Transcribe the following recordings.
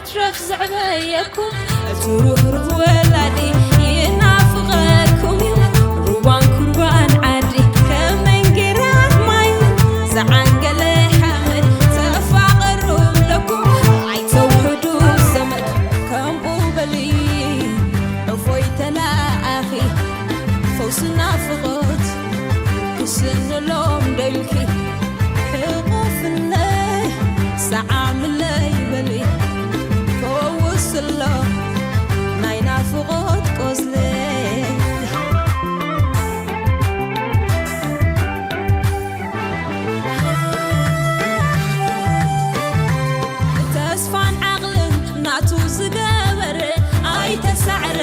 ትረፍ ዘዕበየኩም እቲ ርህሩህ ወላዲ ይናፍቐኩም እዩ። ሩባን ኩርባን ዓዲ ከም መንጌራት ማይ ዝዓንገለ ሓመድ ተፋቐሩ ኣለኩም። ኣይተውሕዱ ዘመድ ከምኡ በሊ እፎይ ተላኣኺ ፈውሲ ናፍቖት ክስንሎም ደልኪ ሕቑፍነይ ሰዓምለይ በሊ ፈውስሎ ናይ ናፍቖት ቆስለይ። ተስፋን ዓቕልን ናቱ ዝገበረ ኣይተሳዕረ።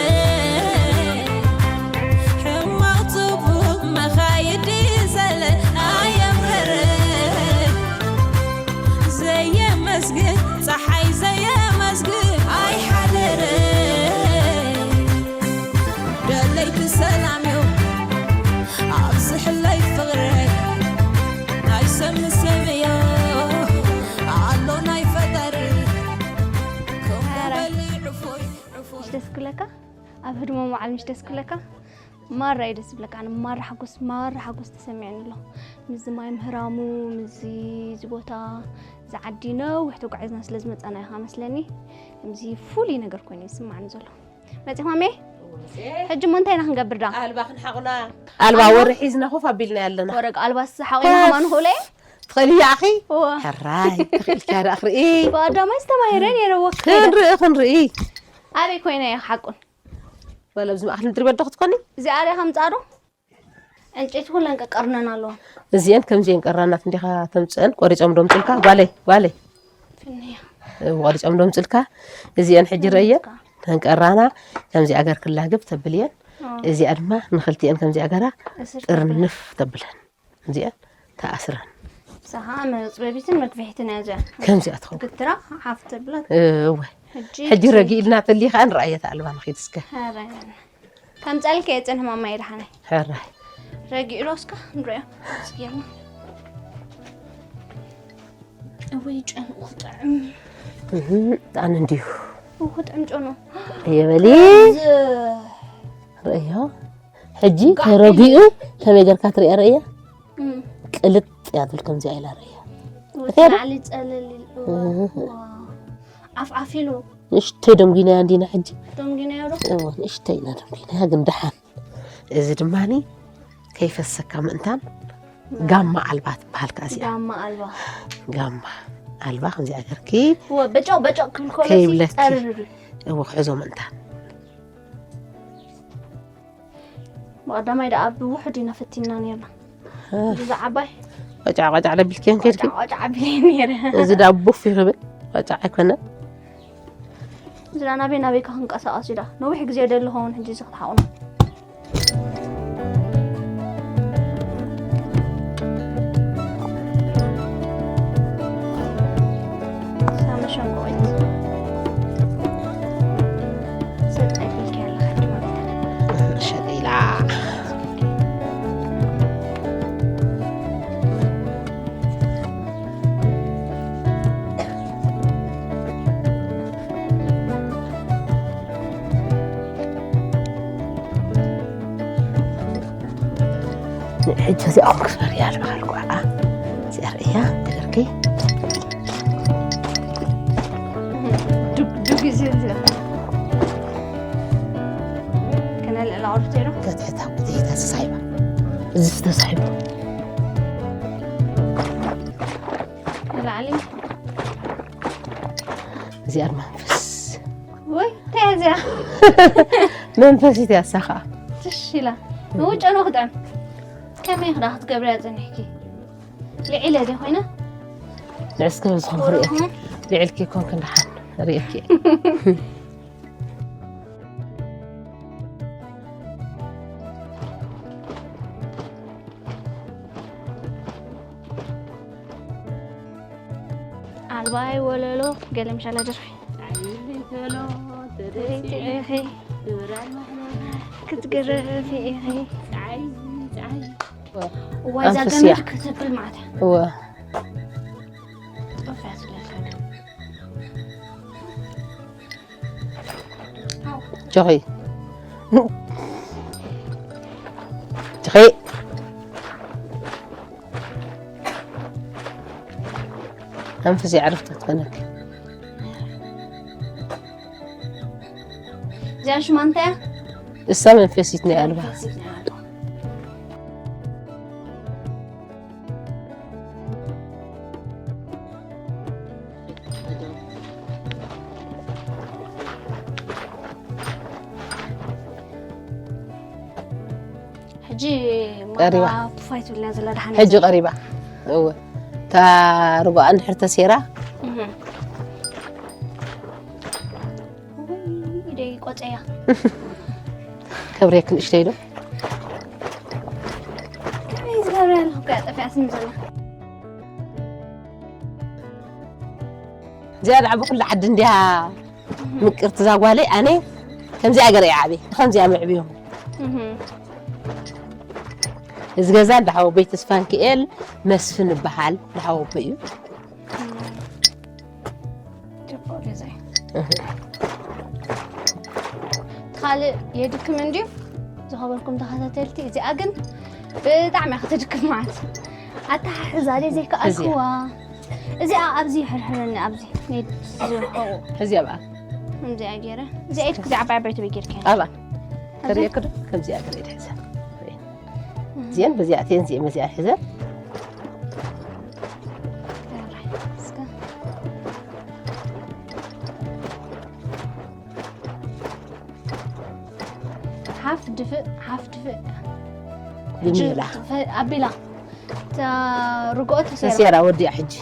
ሕማቕ ጽቡቕ መኻይዲ ዘለ ኣየምረረ። ዘየመስግን ጸሓይ ዘየመስግን ኣይሓደረ። ደለይቲ ሰላም እዩ ኣብዝሕለይ ፍቕረይ ናይ ሰብ ንሰብ እዮ ኣሎ ናይ ፈጣሪ ከምኡ በሊ ዕፎይ ዕፎይ። ምሽ ደስ ክብለካ ኣብ ህድሞ መዓል ምሽ ደስ ክብለካ ማራ እዩ ደስ ዝብለካ። ኣነ ማራ ሓጎስ ማራ ሓጎስ ተሰሚዕኒ ኣሎ። ምስዚ ማይ ምህራሙ ምስዚ እዚ ቦታ እዚ ዓዲ ነዊሕ ተጓዒዝና ስለ ዝመፃና እዩ ከዓ መስለኒ ከምዚ ፍሉይ ነገር ኮይኑ እዩ ዝስማዕኒ ዘሎ። መፂኹም ኣሜ? ሕጂ እሞ እንታይ ኢና ክንገብር ዳ? ኣልባ ክንሓቑና። ኣልባ ኣልባ? ወርሒ ሒዝና ኮፍ ኣቢልና ኣለና። ወረቅ ኣልባ ስሓቑና ከማን ንኽእሎ እየ? ትኽእሊ እያ ኣኺ? እወ። ሕራይ፣ ተኽኢልካ ዳ ኣኽርኢ? ብቐዳማይ ዝተማሂረ ነይረ ወኪለ። ክንርኢ፣ ክንርኢ። ኣበይ ኮይነ እየ ክሓቁን? ወላ ኣብዚ ማእኸል ምድሪ በዳ ክትኮኒ? እዚኣ ሪኣ ከምፅኣ ዶ? ዕንጨይቲ ኩለን ቀቀርነን ኣለዋ። እዚአን ከምዚአን ቀራናት እንዲኻ ተምፅአን ቆሪፆም ዶ ምፅልካ? ጓለይ፣ ጓለይ። ፍንያ። እው፣ ቆሪፆም ዶ ምፅልካ? እዚአን ሕጂ ረእየን። ተንቀራና ከምዚኣ ገር ክላግብ ተብልየን። እዚኣ ድማ ንኽልቲአን ከምዚኣ ገራ እስር ጥርንፍ ተብለን። እዚአን ተኣስረን። ንሳ ኸዓ መፅበቢትን መግፍሒትን እያ እዚኣ። ከምዚኣ ትኸውን። ግትራ ሓፍ ተብላ። እወ። ሕጂ ሕጂ ረጊእልና ተሊኻ ንረኣየ ተኣልባ ንኺድ እስከ። ኧረ። ከምፀልከ የፅንሕ ማማ ይድሓነይ። ሕራይ። ረጊኡ ዶ እስከ ንሪኦ። እስኪ ጌርና። እወይ ጨንኡ ክጥዕም። እህ፣ ጣን እንዲሁ። እው ክጥዕም ጨኑ። እየ በሊ። ዝ- ርእዮ። ሕጂ ተረጊኡ ከመይ ጌርካ ትሪኣ ርእያ? እም። ቅልጥ እያ ትብል ከምዚኣ ኢላ ርእያ። ወዲ እትያ ዶ? ላዕሊ ጸለል ኢሉ። እህ። ዋው። ዓፍ ዓፍ ኢሉ። ንእሽተይ ደምጊናያ እንዲና ሕጂ። ደምጊናዮ ዶ? እዎ፣ ንእሽተይ ኢና ደምጊናያ፣ ግን ደሓን። እዚ ድማኒ ከይፈሰካ ምእንታን ጋማ ኣልባ ትበሃል ከኣ እዚኣ። ጋማ ኣልባ። ጋማ ኣልባ ከምዚኣ ገርኪ እዎ፣ በጨቕ በጨቕ ክብል ከሎ ከይብለኪ። ጸርር። እዎ፣ ክሕዞ ምእንታን። ብቐዳማይ ደኣ ብውሑድ ኢና ፈቲንና ነይርና። እ። ብዛ ዓባይ ቆጫዕ ቆጫዕ ደቢልክየን ከድኪ? ቆጫዕ ቆጫዕ ኣቢለየ ነይረ። እዚ ደኣ ቡፍ ይኽብል። ቆጫዕ ኣይኮነን። እዚ ደኣ ናበይ ናበይ ከ ክንቀሳቐስ እዩ ደኣ? ነዊሕ ግዜ ደሊ ኸውን ሕጂ እዚ ክትሓቑና። ሳመ ሸንኮይት። ሰጥ ኣይብልኪ ኣለኻ ሕጂ ማለት እዩ። ሸጢላ። ሕጂ እዚኣ ኹም ክስበር እያ ዝበሃልኩ። ኣ፣ እዚኣ ርእያ፣ እግርኪ። ዱግ፣ ዱግ እዩ ዝብል። ከነልዕላ ቁርብቲ ዶ? ከትሕታ፣ ከትሕታ ተሳሒባ። እዚ ዝተሳሒቡ። ንላዕሊ። እዚኣ መንፈስ። ወይ፣ እንታይ እያ እዚኣ? መንፈስ እያ እሳ ኸኣ። ትሽ ኢላ። እው ጨኖ ክጥዕም። ከመይ ክዳ ክትገብርያ ጸኒሕኪ? ልዒለ ድየ ኮይነ? ንዕስከ በዝኹም ክርእየኪ። ቁሩብ። ልዒልኪ ኮንክ እንደሓን ርእየኪ። ኣልባይ ወለሎ ገለ ምሻላ ደርፊ። ጸዓይ ተሎ ተደሲኺ፣ ተደሲኺ፣ ድብራን ማሕለላ ክትግረፊ ኢኺ። ጸዓይ፣ ጸዓይ። እዋይ፣ እዛ ኣንፍስያ። ገመድ ክትብል ማለት እያ። እወ። ጠፍያ ትብለካ ግን። ጆኺ። ጆኺ። ኣንፍሲ ዕረፍቲ ክትኮነኪ። እዚኣ ሽማ እንታይ እያ? እሳ መንፈሲት ናይ ኣልባ። መንፈሲት ናይ ኣልባ። ሕጂ ቀሪባ። ማታ ፉፋይ ትብልና ዘላ ደሓን ሕጂ እያ። ቀሪባ። እወ። እታ ርጓኣ እንድሕር ተሴራ። እህ። ውይ፣ ኢደይ ቆጸያ። ከብሬክ ንእሽተይ ዶ? ከመይ ዝገብረ ኣለኹ እኮ እያ ጠፊኣትኒ ዘላ። እዚኣ ደኣ ብኩሉ ዓዲ እንድያ ምቅርቲ እዛ ጓለይ፣ ኣነ ከምዚኣ ገረ እየ ዓብየ፣ ከምዚኣ መዕብዮም። እህ። እዚ ገዛ እንዳ ሓወቦይ ተስፋንክኤል መስፍን ይበሃል፣ እንዳ ሓወቦይ እዩ። ጽቡቕ ገዛ እዩ። እህ። እቲ ካልእ የድክም እንድዩ። ዝኸበርኩም ተኸታተልቲ፣ እዚኣ ግን ብጣዕሚ እያ ከተድክም ማለት። ኣተሓሕዛ ደይ ዘይከኣልክዋ። እዚኣ ኣብዚ ሕርሕረኒ፣ ኣብዚ ናይ ዝርሕቑ። ሕዚ ኣብኣ። ከምዚኣ ገይረ። እዚኣ ኢድክ እዚኣ ዓባይ ዓባይ ትበይ ጌርካ። ኣብኣ። ኣብዚ? ከርእየኪ ዶ? ከምዚኣ ገይረ ኢድ ሕዘ። እዚአን በዚኣ እተን እዚአን በዚኣ ሒዘን። እስከ። ሓፍ ድፍእ፣ ሓፍ ድፍእ። ብሜላ። ሕጂ ተፈ-፣ ኣቢላ። እታ ርግኦ ተሰይራ። ተሰይራ ወዲኣ ሕጂ።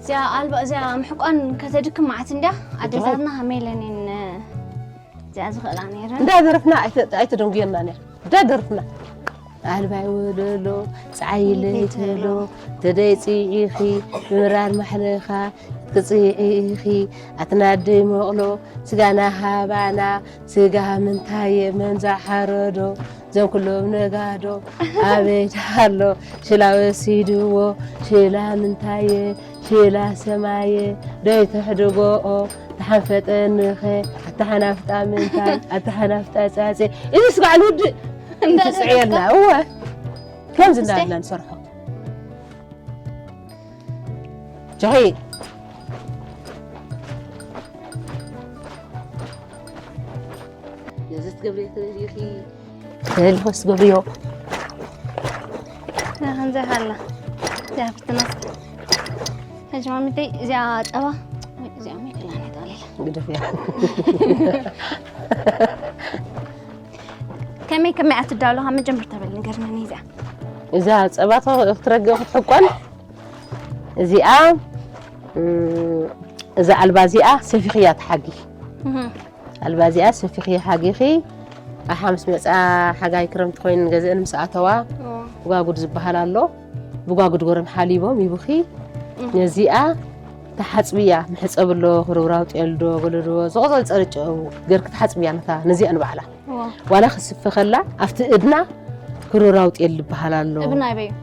እዚኣ ኣልባ፣ እዚኣ ምሕቋን ከተድክም መዓት እንድያ። ኣደታትና ከመይ ኢለን እየን እዚኣ ዝኽእላ ነይረን? እንዳደረፍና ኣይተ-፣ ኣይተደንጉየናን እያ። እንዳደረፍና። ኣልባይ ወለሎ፣ ጸዓይ ለይተሎ፣ ተደይ ጽዒኺ፣ ብምራር ማሕለኻ፣ ክትጽዒ ኢኺ፣ ኣትና ኣደይ መቕሎ፣ ስጋና ሃባና፣ ስጋ ምንታየ፣ መን ዝሓረዶ፣ ዘን ኩሎም ነጋዶ፣ ኣበይ ደሃሎ፣ ሽላ ወሲድዎ፣ ሽላ ምንታየ፣ ሽላ ሰማየ፣ ደይ ተሕድጎኦ፣ ተሓንፈጠንኸ፣ ኣታ ሓናፍጣ ምንታይ፣ ኣታ ሓናፍጣ ጻጼ። እዚ ስጋዕ ንውድእ። እንዳ ትጽዕየልና፣ እወ። ከምዚ ትስቴ? እንዳልና ንሰርሖ። ጆኺ። ነዚ ትገብሪ ትደልይኺ፣ ትደልይኺ ትገብርዮ። እዛ ከምዚ ሃላ። እዚኣ ፍትና እስኪ። ሕጂ ማሚተይ፣ እዚኣ ጸባ። እዚኣ ሜክላ ናይ ጠቕሊላ። ግደፍያ። ከመይ ከመይ እያ ትዳሎ? ካብ መጀመርታ በል ንገርኒ እዚኣ። እዛ ጸባ ክትረግእ ክትሕቆን እዚኣ፣ እም፣ እዛ ኣልባ እዚኣ ሰፊኽያ ትሓጊ። እህ። ኣልባ እዚኣ ሰፊኽያ ሓጊኺ፣ ኣሓ ምስ መጻ ሓጋይ ክረምቲ ኮይኑ ገዝአን ምስ ኣተዋ፣ ኦ። ብጓጉድ ዝበሃል ኣሎ። ብጓጉድ ጎረን ሓሊቦም ይብኺ። እህ። ነዚኣ ተሓጽብያ፣ መሕጸቢ ኣሎ፣ ክርውራው ጤል ዶ፣ ገለ ዶ፣ ዝቕጸል ጸርጨ ገርክ ተሓጽብያ ነታ፣ ነዚኣ ንባዕላ። እዋ። ዋላ ክስፈ ከላ ኣብቲ እድና ክርራው ጤል ዝበሃል ኣሎ። እብና ኣበይ እዩ?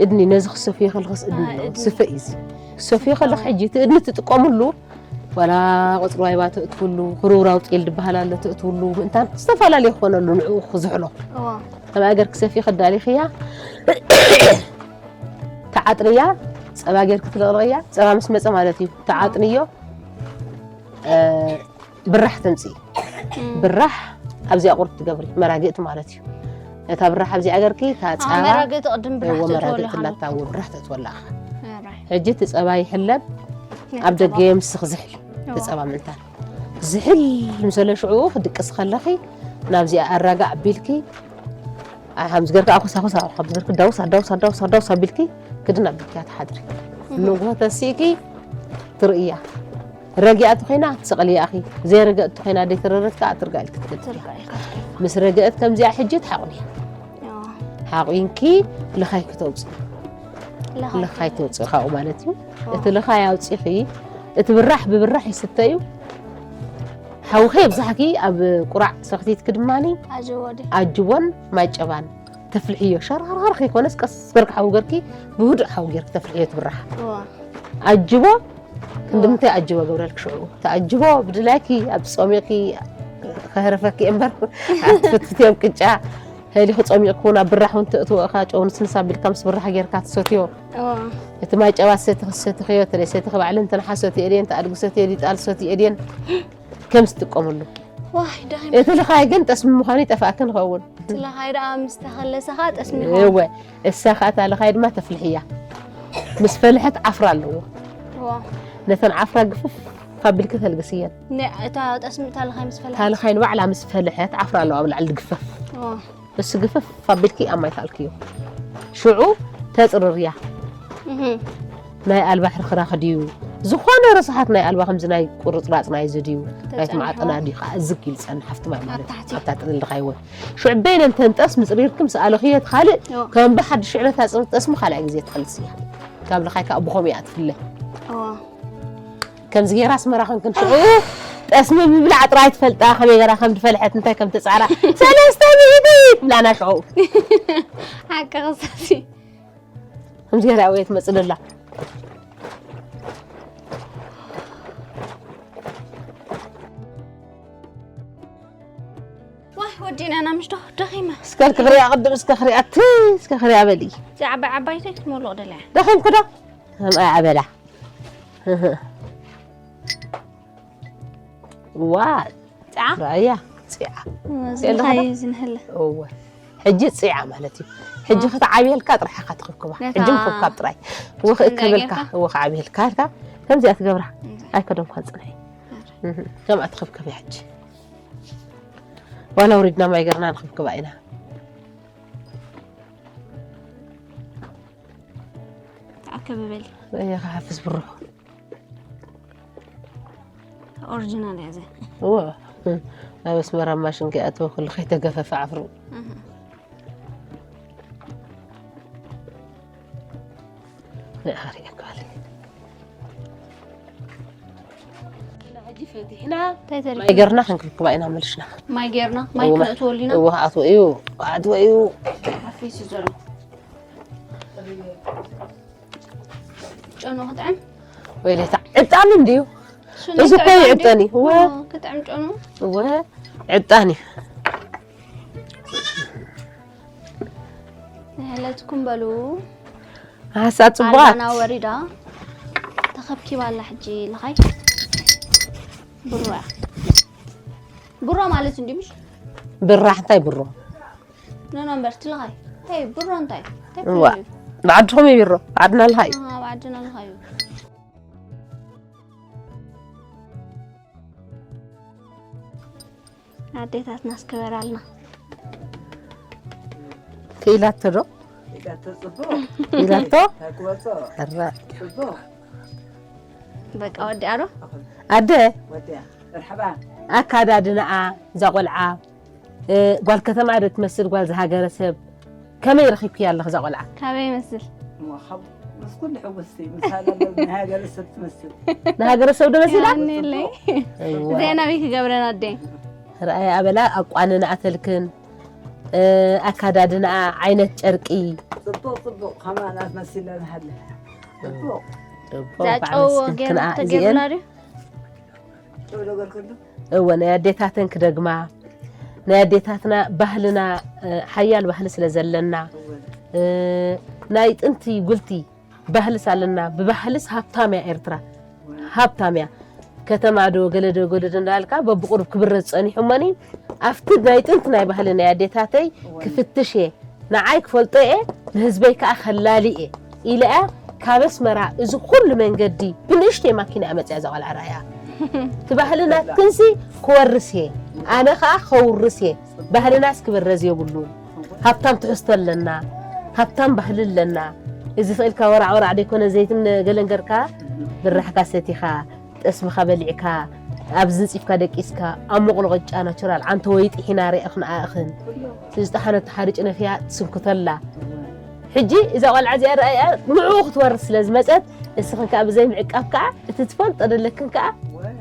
እድኒ ነዚ ክሰፍዮ ከለኽስ እድኒ አ፣ ኣሎ። እድኒ። ስፈ እዩ እዚ። ክሰፍዮ ከለኽ ሕጂ እቲ እድኒ ትጥቀምሉ፣ ዋላ ቆጽሊ ዋይባ ተእትውሉ፣ ክርውራው ጤል ዝበሃል ኣሎ ተእትውሉ፣ ምእንታን ዝተፈላለየ ክኾነሉ ንዕኡ ክዝሕሎ። እዋ። ከም ኣገር ክሰፍዮ ከዳሊኽያ፣ ተዓጥንያ፣ ጸባ ጌርክ ትለቕለቕያ፣ ጸባ ምስ መጸ ማለት እዩ። ተዓጥንዮ፣ እ፣ ብራሕ ተምጽኢ። እም። ብራሕ ኣብዚኣ ቁርጥ ትገብሪ፣ መራግእቲ ማለት እዩ። እታ ብራሕ ኣብዚኣ ገርኪ፣ እታ አ፣ ጸባ፣ መራግእቲ ቅድም ብራሕ እዎ፣ ተእትወሉ መራግእቲ ሓላ። እናታ፣ እዎ፣ ብራሕ ተእትወላ ኢኻ። ራይት። ሕጂ እቲ ጸባ ይሕለብ፣ ነቲ ኣብ ጸባ። ደገ ምስኽ ዝሕል፣ እቲ እዎ። ጸባ ምእንታን። ዝሕል ምስ በለ ሽዑ ክድቅስ ከለኺ፣ ናብዚኣ ኣራጋዕ ኣቢልኪ፣ ኣይ፣ ከምዚ ገርካ ኣኩሳ፣ ኣኩሳ፣ ከምዚ ገርካ ዳውሳ፣ ዳውሳ፣ ዳውሳ፣ ዳውሳ ኣቢልኪ ክድን ኣቢልኪ እያ ትሓድሪ። እህ። ንግሆ ተሲእኪ ትርእያ። ረጊኣ ተኾይና ትሰቕልያ ኢኺ። ዘይረገአት ተኾይና፣ ዘይተረረት ከኣ ትርጋ ኢልኪ ትገድፍያ። ትርጋ ኢልካ ትገድፍያ። ምስ ረገአት ከምዚኣ ሕጂ ትሓቑንያ። ኣዎ። ሓቑንኪ ልኻይ ክተውፅኢ። ልኻይ ልኻይ ተውፅኢ ካብኡ ማለት እዩ። ኣዎ። እቲ ልኻይ ኣውፂኺ፣ እቲ ብራሕ ብብራሕ ይስተ እዩ። ሓውኺ ኣብዛሕኪ ኣብ ቁራዕ ሰኽቲትኪ ድማኒ ኣጅቦ ድዩ? ኣጅቦን ማጨባን ተፍልሕዮ። ሸርሃርሃር ከይኮነስ ቀስ ገርኪ ሓዊ ገርኪ ብህዱእ ሓዊ ገርኪ ተፍልሕዮ ትብራሕ። እዋ። ኣጅቦ ክንዲ ምንታይ ኣጅቦ ገብረልኪ ሽዑ? ተኣጅቦ ብድላይኪ ኣብ ጾሚቕኪ ከህርፈኪ እምበር ኣብ ትፍትፍትዮም ቅጫ ሄሊኹ ጾሚቕኩ ናብ ብራሕ እውን ተእትዎ ኢኻ። ጨው ንስንስ ኣቢልካ ምስ ብራሕ ጌርካ ትሰትዮ። እዋ። እቲ ማይ ጨባ ሰቲ ክሰትኽዮ፣ ተለይ ሰቲ ክባዕልን ተንሓ ሰቲ እድየን፣ ተኣድጉ ሰቲ እዲ ጣል ሰቲ እድየን ከም ዝጥቀመሉ። ዋይ፣ ዳይ እቲ ልኻይ ግን ጠስሚ ምዃኑ ይጠፍኣክን ይኸውን። እቲ ልኻይ ደኣ ምስ ተኸለሰኻ ጠስሚ ይኸውን። እወ፣ እሳ ኸኣ እታ ልኻይ ድማ ተፍልሕያ። ምስ ፈልሐት ዓፍራ ኣለዎ። እዋ። ነተን ዓፍራ ግፍፍ ኣቢልኪ ተልግስየን። ነ-፣ እታ ጠስሚ እታ ልኻይ ምስ ፈልሐት? እታ ልኻይ ንባዕላ ምስ ፈልሐት ዓፍራ ኣለዋ ኣብ ላዕሊ ድግፈፍ። እዋ። እሱ ግፍፍ ኣቢልኪ ኣብ ማይ ተኣልክዮ። ሽዑ ተጽርርያ። እህ። ናይ ኣልባ ሕርኽራኽ ድዩ? ዝኾነ ረሳሓት ናይ ኣልባ ከምዚ ናይ ቁርጽራጽ ናይዚ ድዩ? ናይ ተጸንሖ። ማዕጠና ድዩ? ከኣ ዝግ ኢሉ ጸንሕ ኣብቲ ማይ ማለት ኣብ ታሕቲ። ኣብታ ጥልልኻይ እውን። ሽዑ በይነን ተንጠስ ምጽሪርኪ ምስ ኣለኽዮ እቲ ካልእ እዎ። ከም ብሓድሽ ሽዑ ነታ ጽ-፣ ጠስሚ ካልኣይ ግዜ ትኸልስያ። ካብ ልኻይ ከኣ ብኸምኡ እያ ትፍለ። እዎ። ከምዚ ገይራ ኣስመራ ኮንክን ሽዑ ጠስሚ ምብላዕ ጥራይ ትፈልጣ፣ ከመይ ገይራ ከም ዝፈልሐት እንታይ ከም ተጻራ ሰለስተ ሚእቲ ይብላና ሽዑ። ሓቂ ክሳሲ። ከምዚ ገይራ ወይ ትመጽእ ደላ። ዋይ ወዲና ና ምሽቶ ደኺመ። እስከ ክሪኣ ቅድም እስከ ክሪኣ እቲ እስከ ክሪኣ በሊ። እዚ ዓባይ ዓባይቲ ክትመልኦ ደልያ። ደኺምኩ ዶ? ከም ኣይ ዓበላ። ዋ። ጻ? ራያ ጽዓ። እዚ የለ ኻይ ከዳ? ዝንህለ። እወ። ሕጂ ጽዓ ማለት እዩ። ሕጂ እ። ክትዓብየልካ ጥራሕ ኢኻ ትኽብክባ። ነታ ሕጂ ምኽብካብ ጥራይ። ወኽ እንዳ እከበልካ፣ ጌርካ? ወኽ ዓብየልካ ኢልካ ከምዚኣ ትገብራ። እንዳ። ኣይከደምኳን ጽንሒ። እህ። እህ። ከምኣ ትኽብከብ እያ ሕጂ። ዋላ ውሪድና ማይ ገርና ንኽብክባ ኢና። ተኣከበ በሊ። እየ ክሓፍስ ብሩኽ። ኦሪጂናል እያ እዚኣ። እወ። ኣብ ኣስመራ ማሽን ከይኣተወ ኩሉ ከይተገፈፈ ዓፍሩ። እህ። ንኣኽሪያ ክባል። ሕጂ ፈቲሕና እንታይ ተሪፉ? ማይ ገርና ክንክብክባ ኢና መልሽና። ማይ ገርና፣ ማይ እወ። ክነእትወሉ ኢና። እወ፣ ክኣትዎ እዩ፣ ክኣትዎ እዩ። ሓፊሱ ዘሎ። ጨኑ ክጥዕም? ወይለታ፣ ዕጣን እንድዩ። ሽንዲ እዚ እኮ ክጥዕም ይዕጠን እዩ። እንድዩ? እወ። ኦ፣ ክጥዕም ጨኑ? እወ፣ ዕጣን እዩ። ንሕለትኩም በሉ። ኣሳ ጽቡቓት። ኣልባና ወሪዳ። ተኸብኪባ ኣላ ሕጂ ልኻይ። ብሮ እያ። ብሮ ማለት እንድዩ ምሽ? ብራሕ እንታይ ብሮ? ኖ፣ ኖ፣ እምበር፣ እቲ ልኻይ። እንታይ፣ ብሮ እንታይ? እንታይ እዋ። ብሮ እዩ? ብዓድኹም እዩ ብሮ? ብዓድና ልኻይ እዩ። ኣሃ፣ ብዓድና ልኻይ እዩ። ኣዴታትና እስክበራልና። ክኢላቶ ዶ? ኢላቶ ጽቡቕ። ኢላቶ? ታክወጾ። ሕራ። ጽቡቕ። በቃ ወዲኣ ዶ? ኣደ። ወዲኣ። መርሐባ። ኣካዳድናኣ፣ እዛ ቆልዓ፣ እ፣ ጓል ከተማ ዶ ትመስል፣ ጓል ዝሃገረ ሰብ? ከመይ ረኺብክያ ኣለኺ እዛ ቆልዓ? ካበይ ይመስል? እሞ ካብ ምስ ኩሉ ሕጉስቲ፣ ምሳና ናይ ሃገረ ሰብ ትመስል። ንሃገረ ሰብ ዶ መሲላ? ያኔለይ። እዋ። ዜና ቤት ይገብረን ኣደ። ረኣይ ኣበላ ኣቋንና ኣተልክን፣ እ፣ ኣካዳድናኣ፣ ዓይነት ጨርቂ። ጽቡቕ፣ ጽቡቕ፣ ከማና መሲላ ንሃለ። ጽቡቕ። ጽቡቕ፣ እዛ ጨው ኣመስግን ገይሩ ክነኣ ተገይሩላ እዚኤን። ድዩ? ጨው ነገር ከሎ? እወ፣ ናይ ኣዴታተን ክደግማ፣ ናይ ኣዴታትና ባህልና፣ እ፣ ሓያል ባህሊ ስለ ዘለና፣ እወ። እ፣ ናይ ጥንቲ ጉልቲ ባህልስ ኣለና። ብባህልስ ሃብታም እያ ኤርትራ። እወ። ሃብታም እያ። ከተማ ዶ ገለ ዶ ገለ ዶ እንዳልካ በብቁሩብ ክብረዝ ጸኒሑ እሞኒ፣ ኣብቲ ናይ ጥንቲ ናይ ባህሊ ናይ ኣዴታተይ እወ። ክፍትሽ እየ። ንዓይ ክፈልጦ እየ፣ ንህዝበይ ከኣ ከላሊ እየ ኢለ እያ ካብ ኣስመራ እዚ ኩሉ መንገዲ ብንእሽተይ ማኪና እያ መጽያ እዛ ቆልዓ ርኣያ። እቲ ባህልና ክንሲ ክወርስ እየ፣ ኣነ ከኣ ከውርስ እየ። ባህልናስ ክብረዝ የብሉን። ሃብታም ትሕዝቶ ኣለና፣ ሃብታም ባህሊ ኣለና። እዚ ኽእልካ ወራዕ ወራዕ ደይኮነ ዘይትን ገለን ገርካ ብራሕካ ሰቲኻ ጠስምኻ በሊዕካ፣ ኣብ ዝንጺፍካ ደቂስካ፣ ኣብ መቑሎ ቅጫ ናቹራል፣ ዓንተ ወይ ጥሒና ርኣኽን ኣእኽን። እቲ ዝጠሓነ ተሓሪጭ ነፊያ ትስንክተላ። ሕጂ እዛ ቆልዓ እዚኣ ረኣያ፣ ንዕኡ ክትወርስ ስለ ዝመጸት፣ እስኽን ከኣ ብዘይ ምዕቃብ ከኣ፣ እቲ ትፈልጦ ደለክን ከኣ፣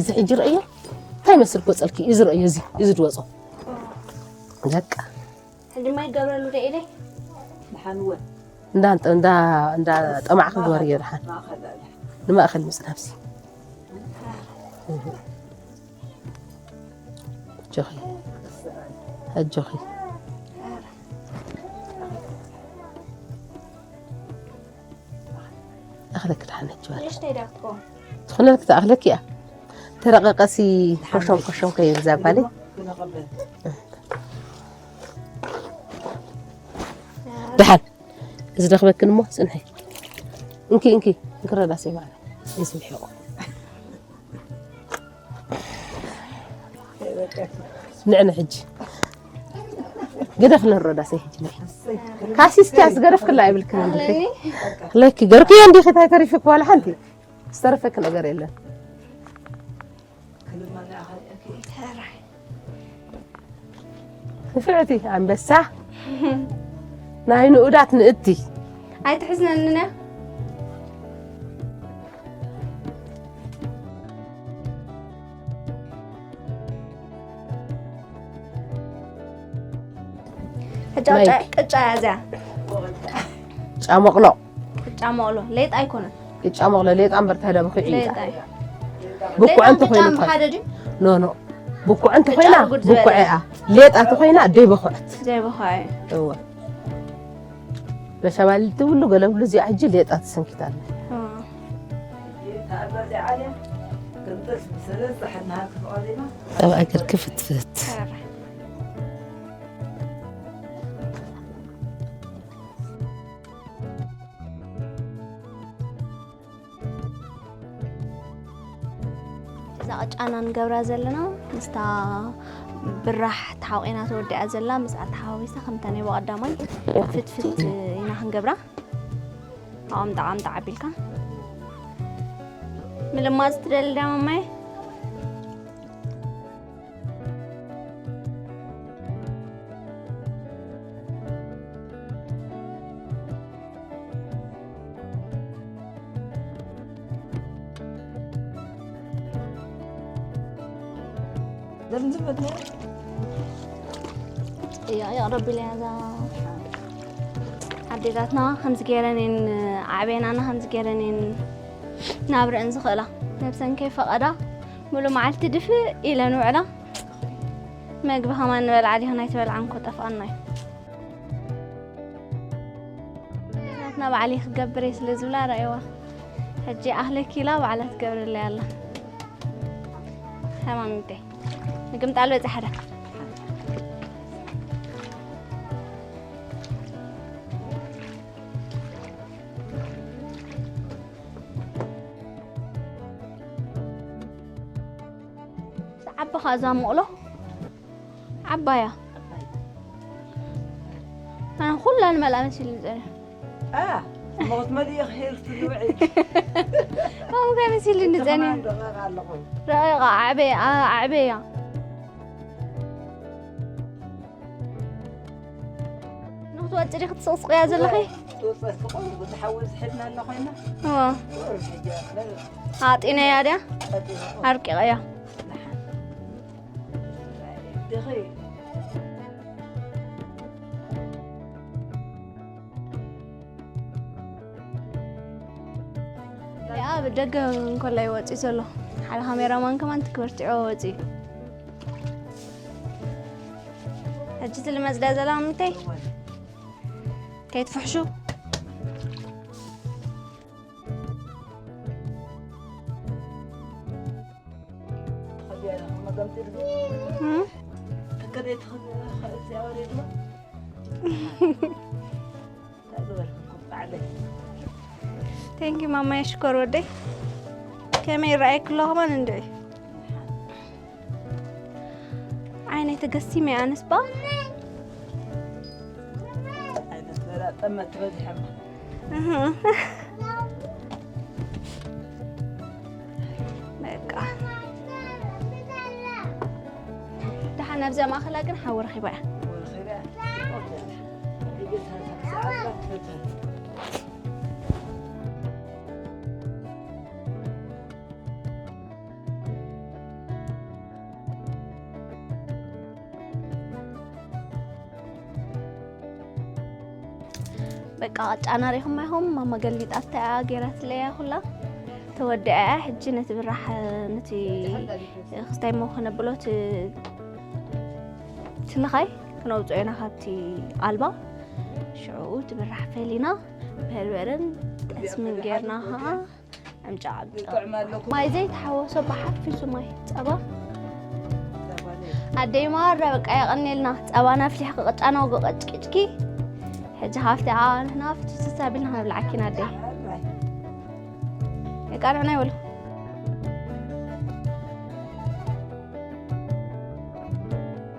እዚ ሕጂ ርእዮ። እንታይ መስል ቆጸልኪ? እዚ ርእዮ፣ እዚ፣ እዚ ዝወጾ። በቃ። ሕጂ ማይ ገብረሉ ዶ ኢለይ? ድሓንወ እንዳ እንዳ እንዳ ጠማዕ ክግበር እየ ድሓን። ንማእኸል ምጽናብሲ። ኣጆኺ። ኣጆኺ። ኣኽለኪ ድሓን ሕጂ በል። ንእሽተይ ዳ ክትኮን? ዝኾነልክ ተኣኽለኪ እያ። ተረቐቐሲ ኮሾም ኮሾም ከይብል እዛ ጓለይ። ድሓን። እዚ ደኽበክን እሞ ጽንሒ። እንኪ እንኪ እንክረዳስ ይባላል። ይስምሕዎ። ንዕነ ሕጂ ገደፍ ንረዳሰይ ሕጂ ናይ ካሲስቲ ኣስገረፍክላ ይብልክን እንዴ? ለኪ ገርኩ እንዴ ከታይ ተሪፍክ ዋላ ሓንቲ ዝተረፈክ ነገር የለን። ንፍዕቲ ኣንበሳ ናይ ንኡዳት ንእቲ ኣይትሕዝነንን እያ። ሕጂ ናይ ቅጫ ቅጫ እያ እዚኣ። ጫ መቕሎ። ቅጫ መቕሎ ሌጣ ኣይኮነን። ቅጫ መቕሎ ሌጣ እምበር ተደብኺ እዩ። ሌጣ እዩ። ብኩዕ ሌጣን እንተኾይኑ ቅጫን እኳ። ብሓደ ድዩ? ኖ ኖ። ብኩዕ እንተኾይና ቅጫ ርጉድ ዝበለ። ብኩዕ እያ። ሌጣ ተኾይና ደይበኹዐት። ዘይበኹዐ እዩ። እወ። በሸባሊል ትብሉ ገለ ብሉ እዚኣ ሕጂ ሌጣ ትስንኪት ኣለ። እ። ኣብ እግርኪ ፍትፍት። እዛ ቅጫና ንገብራ ዘለና ምስታ ብራሕ ተሓቂና ተወዲኣ ዘላ ምስኣ ተሓዋዊሳ ከምታ ናይ ብቐዳማይ ፍትፍት ኢና ክንገብራ። ኣምጣ ኣምጣ ኣቢልካ ምልማፅ ትደሊ ዳ ማማይ? እያ እያ ረቢ ለያ እዛ ኣዴታትና ከምዚ ገይረን እየን ዓብየናና ከምዚ ገይረን እየን ናብረአን ዝኽእላ ነብሰን ከይፈቐዳ ሙሉእ መዓልቲ ድፍእ ኢለን ውዕላ መግቢ ከማን ንበልዓ ዲኽን ኣይትበልዓን እኮ ጠፍኣና እዩ። ናትና ባዕለይ ክገብር እየ ስለ ዝብላ ረኣይዋ። ሕጂ ኣህለኪ ኢላ ባዕላ ትገብረለይ ኣላ። ሃይማኖተይ ምግምጣል በፂሓ ዳ። ዓቢ ኸኣ እዛ መቕሎ ዓባያ። ኣነ ኩላ ንመልኣ መሲሉ ንጸንሕ። አ፣ ሞት መሊእ ሄር ትልውዒ። ከምኡ ከ መሲሉ ንጸንሕ። ከማን ደቂቕ ኣለኹ። ረቂቓ፣ ዓበያ፣ ኣ-፣ ዓበያ። ንኽትወጽእ ዲኺ ትስቕስቕያ ዘለኺ? ትወጽእ፣ ትቆም፣ ብዝሓዊ ዝሕልና ኣሎ ኮይና። እዎ። ቁሩብ ሕጂ ኣነ ኣጢነያ ድያ? ኣጢነ። ኣርቂቐያ። ደኸይ። ያ ብደገ እንኮላይ ወፂ ዘሎ ሓደ ካሜራማን ከማን ትክበርትዖ ወፂ። ሕጂ ትልመፅዳ ዘላ ምንታይ ከይትፍሕሹ። ቴንኪ ማማይ ሽኮር ወደይ። ከመይ ይረኣየኪ ኣሎ ከማን እንድዒ። ዓይነይ ተገሲመ ኣነስ ባ። ጠመት በዚሐ። እህ። በቃ። ደሓን ኣብዛ ማእኸላ ግን ሓዊ ረኺባ እያ። በቃ ጫና ሪኹም ኣይኹም ማማ ገልቢጣታ እያ ገይራትለያ ኩላ ተወዲኣ እያ። ሕጂ ነቲ ብራሕ ነቲ ክስታይ እሞ ከነብሎ እቲ እቲ ልኻይ ክነውፅኦ ኢና ካብቲ ኣልባ ሽዑ እቲ ብራሕ ፈሊና በርበረን ጠስምን ጌርና ከዓ ዕምጫ ዕምጫ። ይጥዕም ኣለኩም። ማይ ዘይተሓወሶ ብሓፊሱ ማይ ጸባ። ጸባ ነይ። ኣደይ ማራ በቃ የቐኔልና። ጸባና ኣፍሊሕኪ ቅጫና ወጎ ቀጭቂጭኪ። ሕጂ ሃፍቲ ንሕና ፍትፍትፍት ኣቢልና ከነብልዓኪ ኢና ኣደይ። ኣራይ። የቃንዕና ይበሉ።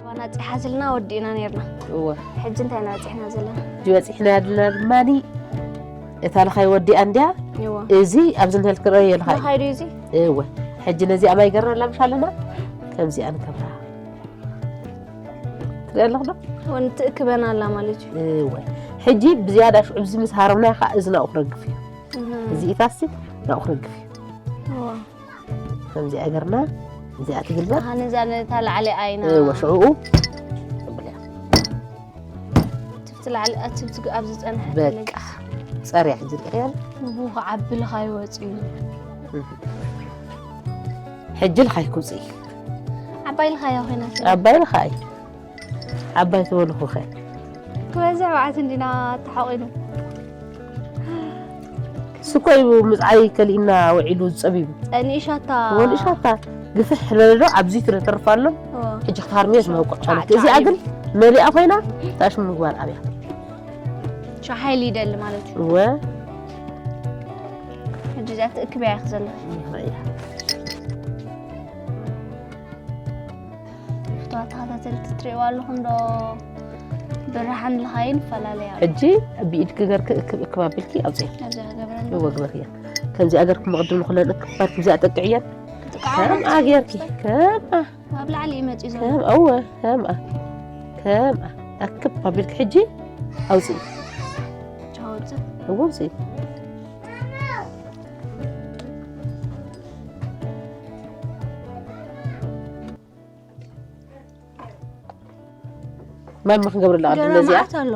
ባና ፂሓ ዝልና ወዲእና ነርና። እወ። ሕጂ እንታይ ኢና በፂሕና ዘለና? ሕጂ በፂሕና ዘለና ድማኒ እታ ልኻይ ወዲኣ እንድያ። እወ። እዚ ኣብዚ ንህል ክረኦ የልኻይ። ልኻይ ድዩ እዚ? እወ። ሕጂ ነዚኣ ማይ ገርና ላምሻ ኣለና። ከምዚኣ ንገብራ። ትሪኣ ኣለኹ ዶ? ወን ትእክበና ኣላ ማለት እዩ። እወ። ሕጂ ብዝያዳ ሽዑ እዚ ምስ ሃረምና ከዓ እዚ ናብኡ ክረግፍ እዩ። እህ። እዚ ኢታሲ ናብኡ ክረግፍ እዩ። እወ። ከምዚኣ ገርና እዚኣ ትግልበጥ። ኣነ እዛ ነታ ላዕሊ ኣይና። እወ፣ ሽዑኡ። ትብቲ ላዕሊ፣ ኣቲ ብቲ ኣብ ዝጸንሐ በቃ። ጸርያ ሕጂ ርኢኽያን? ንቡ ክዓቢ ልኻ ይወጽእ እዩ። እህ። ሕጂ ልኻይ ክውጽእ። ዓባይ ልኻ እያ ኮይና ስለ። ዓባይ ልኻይ። ዓባይ ትበልኹ ኸ? ክበዝሕ መዓት እንዲና ተሓቒኑ። ስኮይ ምጽዓይ ከሊእና ውዒሉ ዝጸቢቡ። ጸኒሻታ። ወንሻታ ግፍሕ ለለዶ ኣብዚ ትረተርፍ ኣሎ። ኦ። ሕጂ ክትሃርምዮ ዝመውቅዕ ቻለች። እዚኣ ግን መሊኣ ኮይና ታሽሙ ምግባር ኣብያ። ሻሓይሊ ይደሊ ማለት እዩ። እወ። ሕጂ እዚኣ ትእክብያ ኢኺ ዘለኺ። እያ። ፍትዋ ተኸታተልቲ ትሪእዋ ኣለኹም ዶ? ብርሃን ልኻይን ይፈላለያ ኣለዋ። ሕጂ ብኢድኪ ገርኪ እክብ እክብ ኣቢልኪ ኣውፅኢ። ነዚ ገብረኒ። እወ ግበርያ። ከምዚ ኣገርኪ መቕድም ንኹለን እክብ ኣቢልኪ እዚኣ ጠቅዕየን። ክትቃወም ከምኣ ጌርኪ፣ ከምኣ፣ ኣብ ላዕሊ እዩ መፂኡ ዘሎ። ከም፣ እወ፣ ከምኣ፣ ከምኣ። ኣክብ ኣቢልኪ ሕጂ ኣውፅኢ። ቻው፣ ውፅእ። እወ፣ ውፅኢ። ማይ ማ ክንገብረላ ቅድም ገና ነዚኣ? መዓት ኣሎ።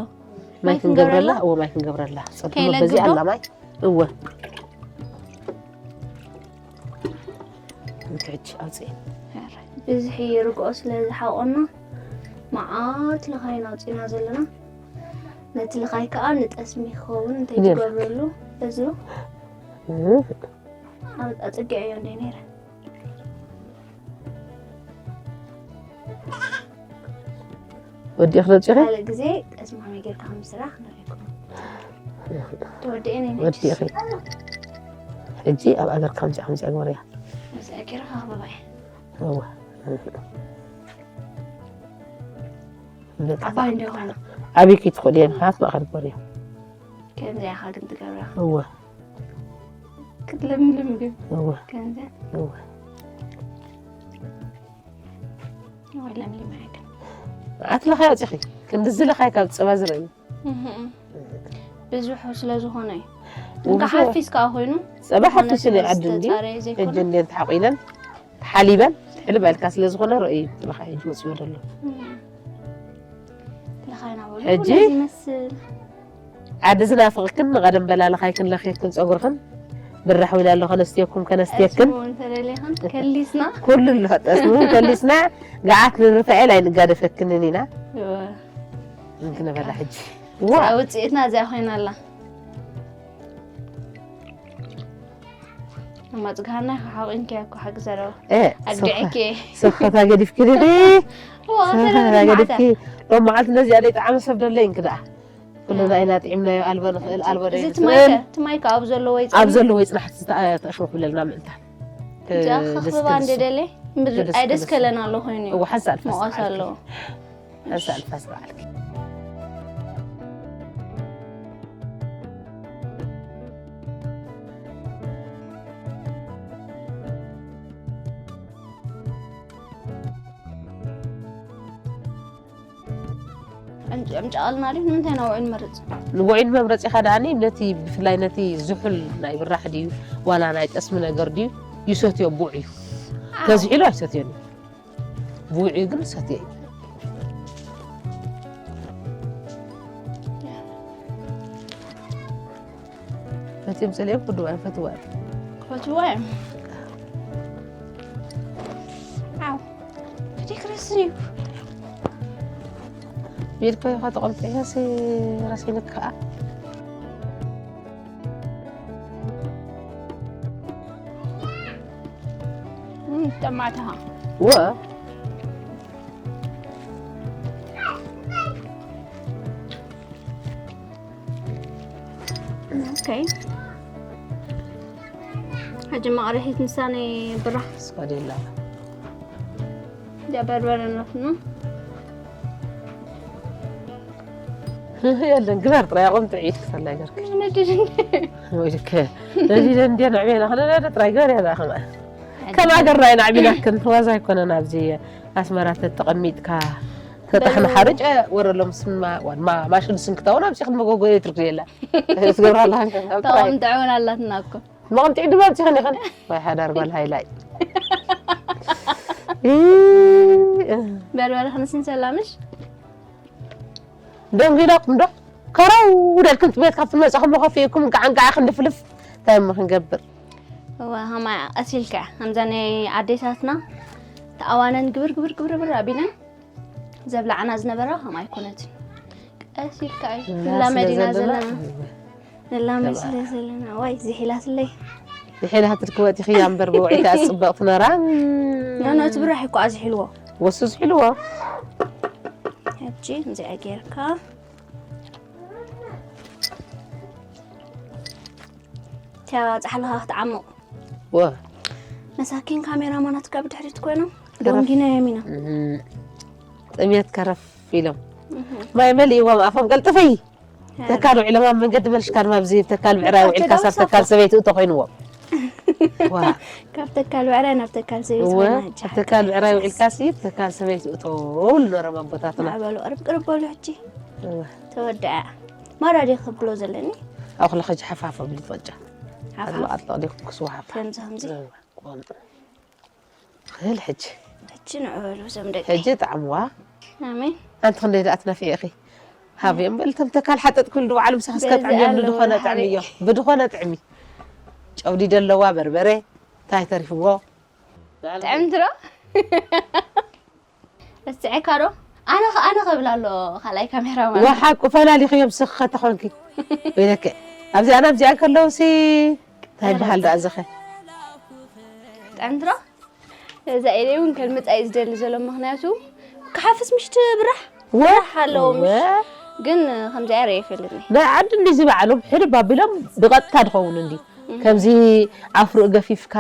ማይ ማይ ክንገብረላ? ክንገብረላ? እወ፣ ማይ ክንገብረላ። ጸድሞ ከይለግብ በዚ ዶ? ኣላ ማይ። እወ። እንተ ሕጂ ኣውፅኢ። ብዝሒ ርግኦ ስለ ዝሓቆና መዓት ልኻይና ኣውፂና ዘለና። ነቲ ልኻይ ከዓ ንጠስሚ ክኸውን እንታይ ይገርም። ትገብረሉ? እዚ እህ። ኣብ ኣፀጊዐዮ እንደ ነይረ። ወዲእኺ ዶ ኣውፂእኺ? ካልእ ግዜ ጠስሚ ከመይ ጌርካ ከም ዝስራሕ ንሪኢኩም። ተወዲኤ ነይ ነይ ወዲእኺ። ሕጂ ኣብ ኣገር ከምዚ ከምዚ ኣግበርያ። እዚ ኣገር ኣበባ እየ። እወ። በቃ። ዓባይ እንደ ኾነ። ዓብይኪ ትኽእሊ እየ፣ ምኽንያት ማእኸል ግበርያ። ከምዚኣ ኢኻ ግን ትገብራ። እወ። ክትለምልም ግን። እወ። ከምዚኣ። እወ። ወይ ለምሊም ኣይከን። ኣትለኻይ ኣውፂኺ፣ ክንድዚ ለኻይ ካብ ፀባ ዝረዩ። እህም። ብዙሑ ስለ ዝኾነ እዩ። ብዙሑ። እንካ ሓፊስ ከዓ ኮይኑ፣ ጸባ ዝኾነ ሓፊስ ስለ ናይ ዓዲ እንዲ፣ ዝተጻረየ ዘይኮነ። ሕጂ እንዴት ተሓቂነን፣ ተሓሊበን፣ ትሕልብ ኣልካ ስለ ዝኾነ ረእዩ፣ ለኻይ ሕጂ ወፂኡ ዘሎ። እም። ለኻይና በሉ፣ ሕጂ ነዚ ይመስል። ዓዲ ዝናፍቕክን ንቐደም በላ ለኻይክን ለኺኽን ጸጉርኽን ብራሕ ዊላ ኣሎ ከነስትየኩም ከነስትየክን። ኣስሙ እንተደሊኽን ከሊስና። ኩሉ ኣሎ ጠስሙ ከሊስና ገዓት ንርፍዐል ኣይንጋደፈክንን ኢና። እወ። እንክነበላ ሕጂ። ዋ። ውጽኢትና እዚኣ ኮይና ኣላ። እማ ጽግሃና ሓቂንኪ እኮ ሓቂ ዘረባ። እ፣ ኣግዲዕኪ። ሰኸታ ገዲፍኪ ዲኺ? ዋ፣ ሰኸታ ተረድእ ገዲፍኪ። ማዕታ። ሎም መዓልቲ ነዚኣ ደይ ጠዓመ ሰብ ደለይ እንክዳ። ኩልና ኢና ጥዒምናዮ፣ ኣልቦ ንኽእል፣ ኣልቦ እዚ ደይ ትማይከ፣ ንኽእል። ትማይከ ኣብ ዘለዎ ይጸንሕ? ኣብ ዘለዎ ይጽናሕ፣ ተኣሽሙ ክብለልና ምእንታ። እዛ ደስ ከኽብባ ክብል እንደ እሱ። ደለ፣ ምድሪ ደስ ኣይ ደስ ክብል እሱ። ከለና ኣሎ ኮይኑ እዩ። እወ፣ ሓንሳእ ንፋስ መቐስ በዓልኪ። ኣለዎ። ሓንሳእ ንፋስ በዓልኪ። ዕምጫ-፣ ዕምጫ ቃልና ድዩ? ንምንታይ ኢና ውዑይ ንመርጽ? ንውዑይ ንመምረጺ ኸኣ ደኣኒ ነቲ፣ ብፍላይ ነቲ ዝሑል ናይ ብራሕ ድዩ ዋላ ናይ ጠስሚ ነገር ድዩ ይሰትዮ፣ ብውዑዩ። ኣዎ። ተዝሒሉ ኣይሰትዮን እዩ። ብውዑዩ ግን ዝሰትዮ እዩ። ፈትዮም ጸሊኦም ክድዋ ፈትዋ። ክፈትዋ እዮም። ኣው። ፈትዩ ክርስትያን እዩ። ቤት ኮይኻ ተቐምጠ ኢኻ ሲ ራሴን ከዓ። እም፣ ጠማዕትኻ። ወ። ኦኬ። ሕጂ መቕርሒት ንሳነይ ብራኽ ስኳድ የላ። ያ በርበረ ነፍኑ። የለን ግበር ጥራይ ኣቆም ጥዒት ክሰላይ ገርክ ነድድ እንዴ? ወይ ልክ ነዲደ እንዴ ንዕቤና ክነዳ ጥራይ ገር ያላ ከማ ከም ሃገርና ኢና ዓቢናክን ዋዛ ኣይኮነን ኣብዚ ኣስመራ ተተቐሚጥካ ተጣሕኑ ሓርጨ ወረሎም ስማ ዋድማ ማሽን ስንክታውን ኣብዚ ክትመጎጎ የትርክ የላ ትገብራ ኣለካ ጥራይ ተቐምጥዐውን ኣላትና እኮ መቐምጥዒ ድማ ኣምፂኸን ኢኸን ወይ ሓዳር ጓል ሃይላይ በርበረ ክንስንሰላ ምሽ ደንጊላኩም ዶ ከረው ደልክን ቤት ካብቲ መፃኹም ከፊእኩም እንቃዕ እንቃዕ ክንድፍልፍ እንታይ እሞ ክንገብር እዋ ከማይ ቀሲልካ ከምዛ ናይ ኣዴታትና ተኣዋነን ግብር ግብር ግብር ግብር ኣቢለን ዘብላዓና ዝነበራ ከም ኣይኮነትን ቀስ ኢልካ እዩ ንላመድ ኢና ዘለና ንላመድ ስለ ዘለና ዋይ ዝሒላትለይ ዝሒላት ትክወት ይኽያ እምበር ብውዒታ ፅበቕቲ ነራ ኖኖ እቲ ብራሕ እኮ ኣዝሒልዎ ወሱ ዝሒልዎ ሕጂ እዚኣ ጌርካ እታ ፃሕልኻ ክትዓምቕ ወ መሳኪን ካሜራማናት ካብ ድሕሪት ኮይኖም ደንጊናዮም ኢና ጥሜት ከረፍ ኢሎም ማይ መሊእዎም ኣፎም ቀልጥፈይ ተካል ውዒሎም ኣብ መንገዲ መልሽካ ድማ ብዚ ተካል ብዕራይ ውዒልካ ሳብ ተካል ሰበይቲ እቶ ኮይንዎም ዋ ካብ ተካል ብዕራይ ናብ ተካል ሰበይቲ እወ ኮይና ሕጂ ካብ ተካል ብዕራይ ውዒልካ ሲ ተካል ሰበይቲ እቶ ውል ኖሮም ኣቦታትና ማዕበሉ ቅርብ ቅርብ በሉ ሕጂ እወ ተወደኣ ማራ ድየ ክብሎ ዘለኒ ኣኹለ ኸጂ ሓፋፍ ኣብሊ ትቐጫ ሓፋፍ። ኣጥለቕ ኣጥለቕ ዲኹም ክስዋ ሓፋፍ ከምዚ ከምዚ እወ። ቆንጥር ክል ሕጂ ሕጂ ንዕበሉ እዞም ደቂ ሕጂ ጣዕምዋ ኣሜን ኣንቲ ክንደይ ደኣ ትነፍዒ ኢኺ ሃብዮም በል እቶም ተካል ሓጠጥ ክብል ድባዕሉ ምሳኻ እስከ በዚ ጥዕሚ እዮም ኣለዎ ብድኾነ ጥዕሚ ድሓረይ። እዮም ብድኾነ ጥዕሚ ጨውዲ ደለዋ በርበረ እንታይ ተሪፍዎ ጥዕምቲ ዶ እስዕካ ዶ ኣነ ከ ኣነ ከብል ኣሎ ካልኣይ ካሜራ ማለት ወሓቁ ፈላሊኽዮም ስኽኸ ተኾንኪ ኢለከ ኣብዚኣ ናብዚኣ ከለውሲ እንታይ ይበሃል ደኣ ዝኸ ጥዕምቲ ዶ እዛ ኢለ እውን ከልምፃ እዩ ዝደሊ ዘሎ ምክንያቱ ክሓፍስ ምሽቲ ብራሕ ብራሕ ኣለዎ ምሽ ግን ከምዚኣ ርአ ይፈልጥኒ ናይ ዓዲ እንዲ ዝበዓሎም ሕድብ ኣቢሎም ብቐጥታ ድኸውን እንዲ ከምዚ ኣፍርኡ ገፊፍካ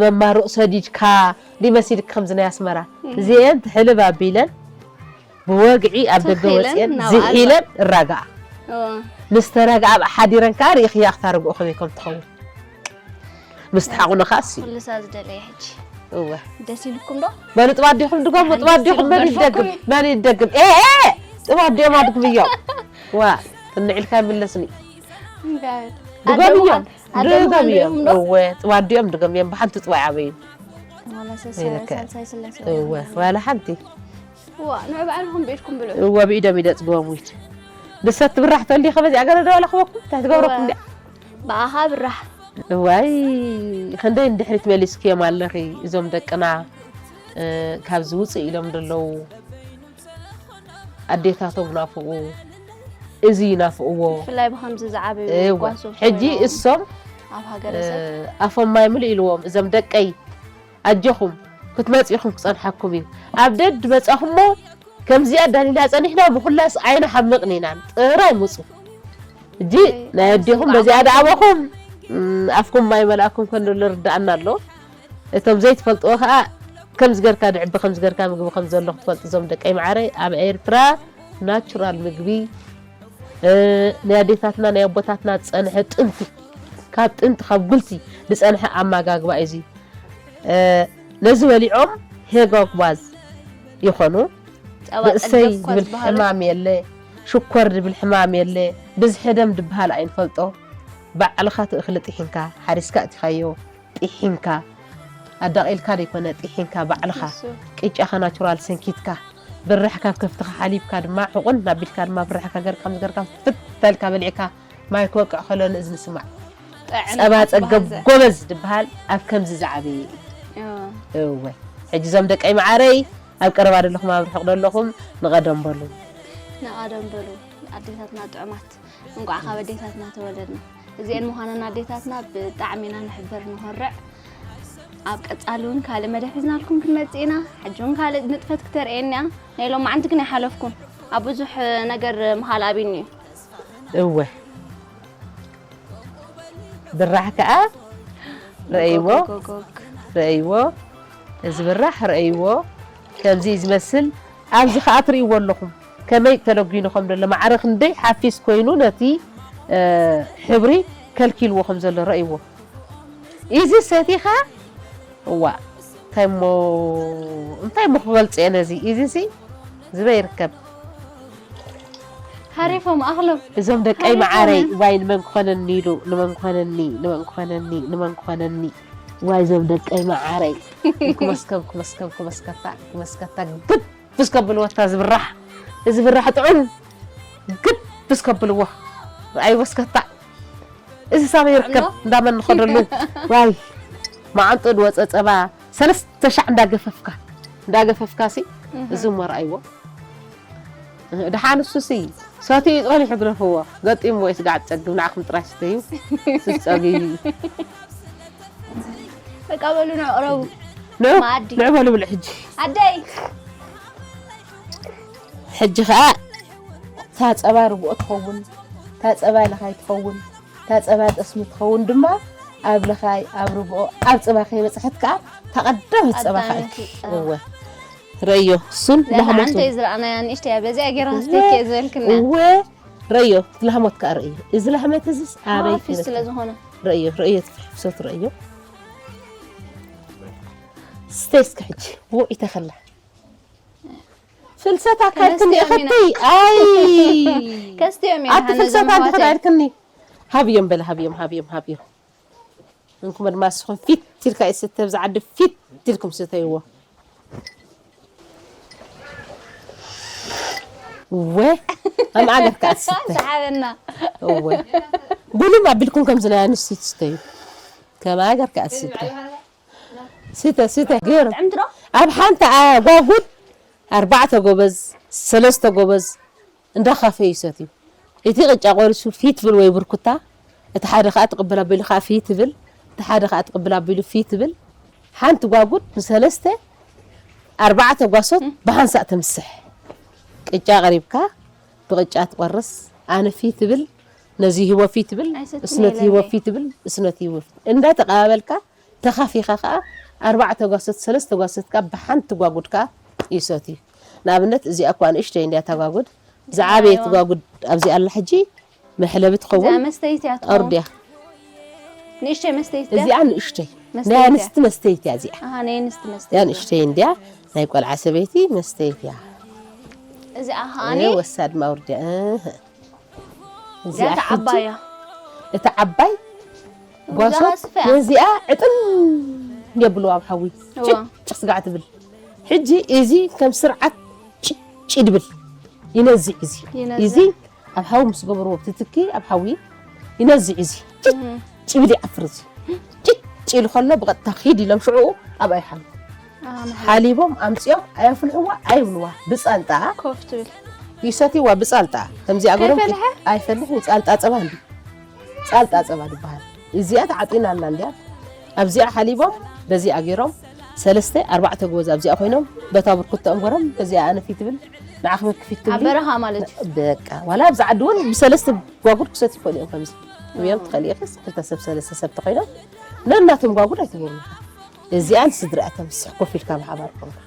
መማርቕ ሰዲድካ ዲመሲልክ ከምዚ ናይ ኣስመራ እዚአን ትሕልብ ኣቢለን ብወግዒ ኣብ ደገ ወፅአን ዝኢለን እራግኣ ምስ ተረግኣ ኣብ ሓዲረን ከዓ ርኢኽያ ክታረግኦ ከመይ ከም ትኸውን ምስ ተሓቑነ ከዓ እሲ ኩልሳ ዝደለየ ሕጂ እወ ደስ ኢልኩም ዶ በሉ ጥባት ዲኹም ድገሙ ጥባት ዲኹም መን ይደግም መን ይደግም ኤ ኤ ጥባት ዲኦም ኣድግም እዮም ዋ ትንዒልካ ይምለስኒ ድገም እዮም ድገም እዮም እወ ጥባት ዲኦም ድገም እዮም ብሓንቲ ጥዋይ ዓበዩ እወ ዋላ ሓንቲ እወ ብኢዶም ኢደ ፅግቦም ዊት ንሰቲ ብራሕ ተልዲኸ በዚኣ ገለ ደዋላ ክበኩም እንታይ ትገብረኩም እንዲያ ብኣኻ ብራሕ እዋይ ክንደይ ንድሕሪት መሊስክዮም ኣለኺ እዞም ደቅና ካብዚ ውፅእ ኢሎም ዘለዉ ኣዴታቶም ናፍቑ እዚ ይናፍቕዎ ብፍላይ ብከምዚ ዝዓበዩ እወ ጓሶት ሕጂ ኮይኖም እሶም ኣብ ሃገረሰብ ኣፎም ማይ ምልእ ኢልዎም እዞም ደቀይ ኣጆኹም ክትመፁ ኢኹም ክፀንሓኩም እዩ ኣብ ደድ መፃኹሞ ከምዚኣ ዳሊና ፀኒሕና ብኩላስ ኣይንሓምቕን ኢና ጥራይ ምፁ እጂ ናይ ኣዴኹም በዚኣ ደኣበኹም ኣፍኩም ማይ መልኣኩም ከንደሎ ርዳኣና ኣሎ እቶም ዘይትፈልጥዎ ከዓ ከምዚ ገርካ ድዕቢ ከምዚ ገርካ ምግቢ ከም ዘሎ ክትፈልጡ እዞም ደቀይ መዓረይ ኣብ ኤርትራ ናቹራል ምግቢ ናይ ኣዴታትና ናይ ኣቦታትና ዝፀንሐ ጥንቲ ካብ ጥንቲ ካብ ጉልቲ ዝፀንሐ ኣመጋግባ እዩ እዚ ነዚ በሊዖም ሄጓጉባዝ ይኾኑ ርእሰይ ዝብል ሕማም የለ ሽኮር ዝብል ሕማም የለ ብዝሒ ደም ዝበሃል ኣይንፈልጦ ባዕልኻ ትእኽሊ ጥሒንካ ሓሪስካ እቲኻዮ ጢሒንካ ኣዳቒልካ ዘይኮነ ጢሒንካ ባዕልኻ ቅጫኻ ናቹራል ሰንኪትካ ብራሕ ካብ ከፍትኻ ሓሊብካ ድማ ሕቑን ናቢልካ ድማ ብራሕካ ገርካ ምስ ገርካ ፍት ተልካ በሊዕካ ማይ ክወቅዕ ከሎ ንእዝኒ ስማዕ ጸባ ጸገብ ጎበዝ ዝበሃል ኣብ ከምዚ ዝዓበየ እዩ እወ ሕጂ እዞም ደቀይ መዓረይ ኣብ ቀረባ ደለኹም ኣብ ርሑቕ ደለኹም ንቐደም በሉ ንቐደም በሉ ኣዴታትና ጥዑማት እንቋዕ ካብ ኣዴታትና ተወለድና እዚአን ምዃነን ኣዴታትና ብጣዕሚ ኢና ንሕበር ንኾርዕ ኣብ ቀፃሊ እውን ካልእ መደብ ሒዝናልኩም ክንመፅእ ኢና ሕጂ እውን ካልእ ንጥፈት ክተርእየኒ እያ ናይ ሎማዓንቲ ግን ኣይሓለፍኩን ኣብ ብዙሕ ነገር ምኻል ኣብኒ እዩ እወ ብራሕ ከዓ ረእይዎ። ጎጎጎጎግ። ረእይዎ። እዚ ብራሕ ረእይዎ። ከምዚ እዩ ዝመስል። ኣብዚ ኸኣ ትርእይዎ ኣለኹም። ከመይ ተለጒኑ ከም ዘሎ፣ ማዕረ ክንደይ ሓፊስ ኮይኑ ነቲ፣ እ፣ ሕብሪ ከልኪልዎ ከም ዘሎ ረእይዎ። እዚ ሰቲኻ፣ እዋ፣ እንታይ እሞ፣ እንታይ እሞ ክገልጽ እየ ነዚ? እዚ ሲ ዝበይ ይርከብ። ሓሪፎም ኣኽሎም። እዞም ደቀይ ሓሪፎም። መዓረይ፣ ዋይ፣ ንመን ክኾነኒ ኢሉ፣ ንመን ክኾነኒ፣ ንመን ክኾነኒ፣ ንመን ክኾነኒ። ዋይ፣ እዞም ደቀይ መዓረይ። ክመስከም፣ ክመስከም፣ ክመስከታ፣ ክመስከታ፣ ግብ እስከብልዎ እታ ዝብራሕ። እዚ ብራሕ ጥዑም፣ ግብ እስከብልዎ። ርኣይ ወስከታ። እዚ ሳበይ ይርከብ? ጥዑም ዶ? እንዳመን ንኸደሉ። ዋይ፣ መዓንጡ ድወፀ ጸባ፣ ሰለስተ ሻዕ እንዳገፈፍካ፣ እንዳገፈፍካ ሲ፣ እዚ እሞ ረኣይዎ። ደሓን እሱ ሲ፣ ሰትዩ ጸኒሑ ግረፍዎ። ገጢምዎ እዩ ስጋዕ ጸግብ፣ ንዓኹም ጥራይ ስተዩ። ስስ ጸጊቡ እዩ። በቃ በሉ ንዕረቡ። ን-፣ መኣዲ። ንዕበሉ ብሉ ሕጂ። ኣደይ። ሕጂ ኸኣ እታ ጸባ ርግኦ ትኸውን፣ እታ ጸባ ለኻይ ትኸውን፣ እታ ጸባ ጠስሚ ትኸውን ድማ ኣብ ለኻይ፣ ኣብ ርግኦ፣ ኣብ ጸባ ከይበጽሐት ከኣ እታ ቀዳመት ጸባ ከኣ ቀዳመይቲ ጸባ። እወ። ረእዮ፣ እሱን እዚኣ ላህመቱ። ሓንቲ እዩ ዝረኣናያ ንእሽተይ እያ። በዚኣ ጌራ እወ፣ ስተይኪ እየ ዝበልክና። እወ፣ ረእዮ፣ እቲ ላህሞት ከኣ ረእዮ። እዚ ላህመት እዚስ ኣበይ ሓፊስ ስለ ይመስል? ዝኾነ። ረእዮ፣ ረእዮ፣ እቲ ፍሕፍሶት ረእዮ። ስተይ እስከ ሕጂ፣ ውዒ ተኸላ። ፍልሰት ኣካይድክኒ ከነስተዮም ኢና። እኸተይ፣ ኣይ። ከስተዮም ኢና ኣቲ ሓዘ ፍልሰት ኣንቲ መማህዋተይ። ክዳይድክኒ። ሃብዮም በለ፣ ሃብዮም፣ ሃብዮም፣ ሃብዮም። እንኩም ድማ ንስኹም ፊት ኢልካ ይስተ፣ ብዛዕዲ ፊት ኢልኩም ስተይዎ። እወ፣ ኣምኣ ገርካ ኣትስተ። ሰሓበና። እወ። ጉልም ኣቢልኩም ከምዚ ናይ ኣንስቲ ትስተዩ። ከማ ገርካ ኣትስተ። ስተ፣ ስተ፣ ገይሩ። ጥዕምቲ ዶ? ኣብ ሓንቲ ጓጉድ ኣርባዕተ ጎበዝ፣ ሰለስተ ጎበዝ፣ እንዳኻፈዩ ይሰትዩ። እቲ ቅጫ ቆሪሱ ፊት ብል ወይ ብርኩታ፣ እቲ ሓደ ኸኣ ትቕብል ኣቢሉ ኸኣ ፊት ብል፣ እቲ ሓደ ኸኣ ትቕብል ኣቢሉ ፊት ብል። ሓንቲ ጓጉድ ንሰለስተ ኣርባዕተ ጓሶት ብሓንሳእ ተምስሕ። ቅጫ ቀሪብካ ብቅጫ ትቆርስ፣ ኣነ ፊት ብል፣ ነዚ ህቦ ፊት ብል፣ ኣይሰትን እስነት ኢለ ህቦ እንዴ? ፊት ብል፣ እስነት ህቦ ፊት እንዳተቀባበልካ ተኻፊኻ ኸኣ ኣርባዕተ ጓሶት ሰለስተ ጓሶት ከኣ ብሓንቲ ጓጉድ ከኣ ይሰትዩ። ንኣብነት እዚኣ እኳ ንእሽተይ እንድያ እታ ጓጉድ፣ ዝዓበየት ጓጉድ ኣብዚኣ ኣላ ሕጂ መሕለቢ እዚኣ ትኸውን። መስተይቲ እያ ትኸውን። ኣውርድያ። ንእሽተይ መስተይቲ እያ። እዚኣ ንእሽተይ መስተይቲ ናይ እያ። ኣንስቲ መስተይቲ እያ እዚኣ። ኣሃ፣ ናይ ኣንስቲ መስተይቲ እዚኣ እያ። ንእሽተይ እንድያ ናይ ቆልዓ ሰበይቲ መስተይቲ እያ። እዚኣ ኸኣኒ እኔ ወሳድ ማውርድያ። እህ። እዚኣ እዚኣ ሕጂ ዓባያ። እታ ዓባይ እዚኣ ጓሶት ስፈያ። ነዚኣ ዕጥን የብልዋ ኣብ ሓዊ። እዋ። ጭጭ ስጋዕ ትብል። ሕጂ እዚ ከም ስርዓት ጭጭ ድብል። ይነዝዕ እዚ። ይነዝዕ። እዚ ኣብ ሓዊ ምስ ገበርዎ ትትኪ ኣብ ሓዊ ይነዝዕ እዚ። ጭጭ ይብል ይዓፍር እዚ። ጭጭ ኢሉ ከሎ ብቐጥታ ኪድ ኢሎም ሽዑ ኣብኣ ይሓሉ። ኣሃ፣ መሓ- ሓሊቦም ኣምጺኦም ኣየፍልሕዋ ኣይብልዋ። ብጻልጣ ኮፍ ትብል። ይሰትይዋ ብጻልጣ። ከምዚ ኣገሮም ከይፈልሐ? ኣይፈልሕን። ጻልጣ ጸባ እንዲ ጻልጣ ጸባ ዝበሃል። እዚኣ ተዓጢና ኣላ እንድያ። ኣብዚኣ ሓሊቦም በዚኣ ገይሮም ሰለስተ ኣርባዕተ ጎበዝ ኣብዚኣ ኮይኖም በታ ብርኩተኦም ገሮም በዚኣ ኣነ ፊት ትብል ንዓኽ መክፊት ኣብ ትብሊ። በረኻ ማለት እዩ። በቃ ዋላ ኣብዚ ዓዲ እውን ብሰለስተ ጓጉድ ክሰት ይኽእሉ እዮም። ከምዚ እዮም ትኸልኢኽስ ክልተ ሰብ ሰለስተ ሰብ ተኾይኖም ነናቶም ጓጉድ ኣይትገብሩ። እዚኣን ስድራኣ ተምስሕ ኮፍ ኢልካ ብሓባር ኮንካ።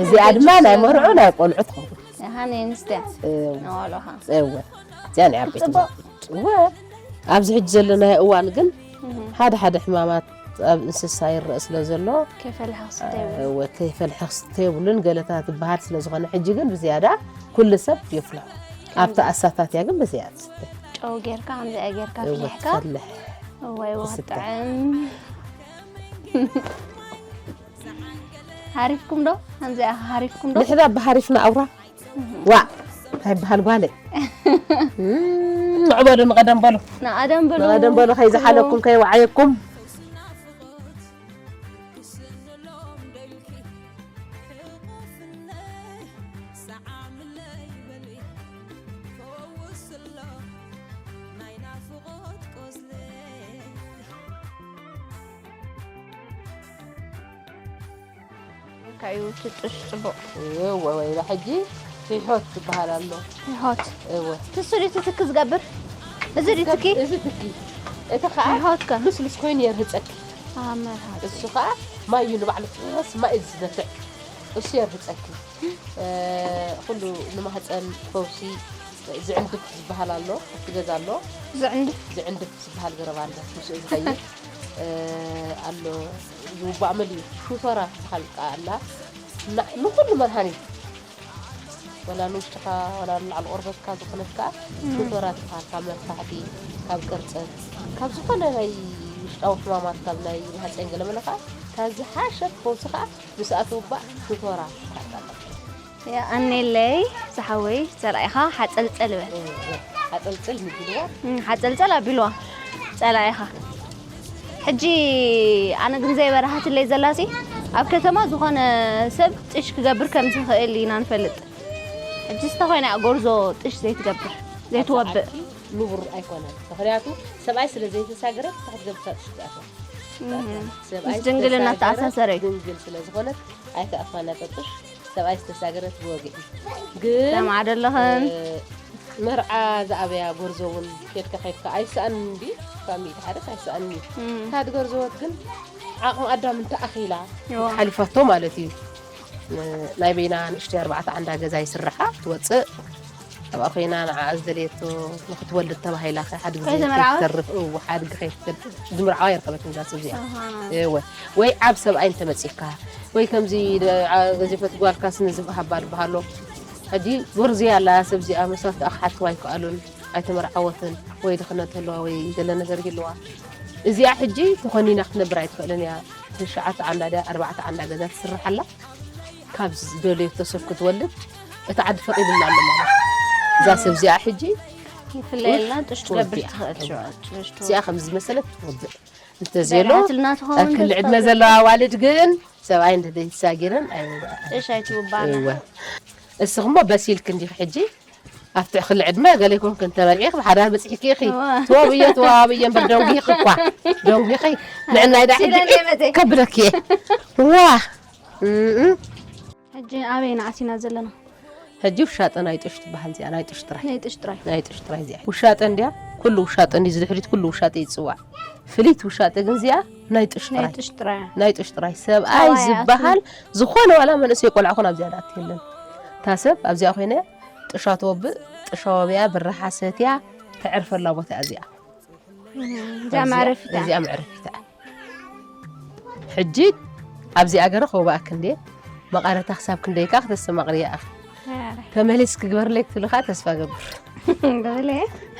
እዚኣ ድማ ናይ መርዑ ናይ ቆልዑ ትኸውን። ኣሃ፣ ናይ ኣንስትያ። እው፣ ንቆልዑ ኸኣ። እወ። እዚኣ ናይ ዓበይቲ ጓጉድ። እወ። ኣብዚ ሕጂ ዘለናዮ እዋን ግን ሓደ ሓደ ሕማማት ኣብ እንስሳ ይረአ ስለ ዘሎ ከይፈልሐ ክስተ ይብሉ። እወ፣ ከይፈልሐ ክስተ የብሉን ገለታት ዝበሃል ስለ ዝኾነ ሕጂ ግን ብዝያዳ ኩሉ ሰብ የፍልሖ። ኣብቲ ኣሳታትያ ግን ብዝያዳ ትስተ። ጨው ጌርካ፣ ከምዚኣ ጌርካ እወ፣ ፍሊሕካ። ትፈልሕ። እዋይ፣ ትስተ። ወጥዕም። ሃሪፍኩም ዶ? ከምዚኣ ሃሪፍኩም ዶ? ንሕና ብሃሪፍና ኣውራ። ዋ፣ እንታይ ይበሃል ጓለይ? እም፣ ንዕበሉ፣ ንቐደም በሉ። ንቐደም በሉ። ንቐደም በሉ፣ ከይዝሓለኩም፣ ከይወዓየኩም። ካዩ ትጥሽ ጽቡቕ። እወ፣ ወይላ ሕጂ ሪሖት ዝበሃል ኣሎ። ሪሖት። እወ። ትሱ ድዩ ትትኪ ዝገብር? እዚ ድዩ ትኪ? እዚ ትኪ። እቲ ኸዓ ሪሖት ከ? ልስሉስ ኮይኑ የርህፀኪ። ኣመርሃ እሱ ከዓ ማዩ ንባዕሉ ፈስ ማይ እዩ ዝነፍዕ። እሱ የርህፀኪ። እ፣ ኩሉ ንማህፀን ፈውሲ ዝዕንድፍ ዝበሃል ኣሎ፣ ኣብቲ ገዛ ኣሎ። ዝዕንድፍ ዝዕንድፍ ዝበሃል ገረብ ኣሎ፣ ምስኡ ዝኸይድ እ፣ ኣሎ። ዝውባእ መሊኡ ሽቶራ ዝበሃል ከዓ ኣላ። እና ንኩሉ መድሃኒት፣ ወላ ንውሽጥኻ፣ ወላ ንላዕሊ ቆርበትካ ዝኾነት ከዓ ሽቶራ ትበሃል። ካብ መርታዕቲ፣ ካብ ቅርፀት፣ ካብ ዝኾነ ናይ ውሽጣዊ ሕማማት፣ ካብ ናይ ማህፀን ገለመለ ከዓ፣ ካብ ዝሓሸት ፈውሲ ከዓ ምስኣ ትውባእ ሽቶራ ትበሃል ኣላ። የቐኔለይ ዝሓወይ፣ ዘርኣይኻ ሓፀልፀል በል። ሓፀልፅል ምቢልዋ እም፣ ሓፀልፀል ኣቢልዋ ጸላኢኻ። ሕጂ ኣነ ግን ዘይበረሃትለይ ዘላሲ፣ ኣብ ከተማ ዝኾነ ሰብ ጥሽ ክገብር ከም ዝኽእል ኢና ንፈልጥ። ሕጂ ዝተኾይነ እያ ጎርዞ ጥሽ ዘይትገብር፣ ዘይትወብእ። ንቡር ኣይኮነን። ምኽንያቱ ሰብኣይ ስለ ዘይተሳገረ፣ ክትገብር ጥሽ ትኣትዋ። እም፣ ሰብኣይ ምስ ድንግልና ዝተሳገረ ተኣሳሰረ እዩ። ድንግል ስለ ዝኾነት ኣይተኣትዋን እያ ጥሽ። ሰብኣይ ዝተሳገረት ብወግዒ። ግን ሰምዓ ደለኽን? እ፣ መርዓ ዝኣበያ ጎርዞ እውን ኬድካ ኬድካ ኣይሰኣን እንዲ ፋሚሊ ሓደስ ኣይሰኣን እዩ። እም፣ ታድ ጎርዞወት ግን ዓቕሚ ኣዳም እንተ ኣኺላ እዋ። ሓሊፋቶ ማለት እዩ። እ፣ ናይ በይና ንእሽተይ ኣርባዕተ ዓንዳ ገዛ ይስርሓ ትወፅእ። ኣብኣ ኮይና ንዓ ዝደለየቶ ንክትወልድ ተባሂላ ከ ሓድጊ ከይተመርዓወት? ከይትተርፍ፣ እው፣ ሓድጊ ከይትተርፍ ዝምርዓዋ ይርከበት እንዳ ሰብ እዚኣ። ኣሃ። እወ። ወይ ዓብ ሰብኣይ እንተመፂካ፣ ወይ ከምዚ ደ-፣ ዓ-፣ ገዚፈት ጓልካ ስኒ ዝበሃባ ዝበሃሎ። ሕጂ ጎርዚ ኣላ ሰብ እዚኣ መስዋእቲ ክሓትዋ ኣይከኣሉን፣ ኣይተመርዓወትን፣ ወይ ድኽነት ህልዋ፣ ወይ ገለ ነገር ይህልዋ። እዚኣ ሕጂ ተኾኒና ክትነብር ኣይትኽእልን እያ። ትሽዓተ ዓንዳ ድያ፣ ኣርባዕተ ዓንዳ ገዛ ትስርሓላ። ካብ ዝደለየቶ ሰብ ክትወልድ፣ እቲ ዓዲ ፈቒድላ ኣሎ ማለት እዩ። እዛ ሰብ እዚኣ ሕጂ ይፍለየልና፣ ጥሽ ትገብር ትወዲኣ። ትኽእል ሽዑ፣ ጥሽ ትወ- እዚኣ ከም ዝመሰለት ትወድእ። እንተዘሎ፣ በሪሃትልና ትኸውን ኣብ ክሊ ዕድመ ተስፋ ዘለዋ ኣዋልድ ግን ሰብኣይ እንተዘይተሳጊረን ኣይወዳእን። ጥሽ ኣይትውባእና። እወ። እስኺ እሞ በሲልክ እንዲኺ ሕጂ፣ ኣብቲ ክሊ ዕድመ ገለ ይኮንክ እንተመርዒኺ፣ ብሓዳር በፂሕኪ ኢኺ። እወ። ተዋብዮ፣ ተዋብዮ እምበር ደንጉኺ እኳ። ደንጉኺ። ንዕናይ ዳ ሕጂ ሲለን እየ መፅእ። ከብለኪ እየ። ዋ። እም። ሕጂ ኣበይ ንዓሲና ዘለና? ሕጂ ውሻጠ ናይ ጥሽ ትበሃል እዚኣ፣ ናይ ጥሽ ጥራይ። ናይ ጥሽ ጥራይ። ናይ ጥሽ ጥራይ እዚኣ። ውሻጠ እንድያ፣ ኩሉ ውሻጠ እንድዩ፣ ዝድሕሪት ኩሉ ውሻጠ ይፅዋዕ። ፍልይቲ ውሻጠ ግን እዚኣ ናይ ጥሽ ናይ ጥራይ። ጥሽ ጥራይ። ናይ ጥሽ ጥራይ። ሰብኣይ ሰብኣይ ዝበሃል ዝኾነ ዋላ መንእሰይ ቆልዓ ኾን ኣብዚኣ ዳት የለን። እታ ሰብ ኣብዚኣ ኮይነ ጥሻ ተወብእ፣ ጥሻ ወብያ፣ ብራሓ ሰትያ፣ ተዕርፈላ ቦታ እያ እዚኣ። እዚኣ መዕረፊታ። እዚኣ መዕረፊታ። ሕጂ ኣብዚኣ ገረ ከውባእክ እንዴ፣ መቓረታ ክሳብ ክንደይ ከኣ ክተስተማቕርያ ኢኺ። ተመሊስ ክግበርለይ ክትብልኻ ተስፋ ገብር። ገበለ?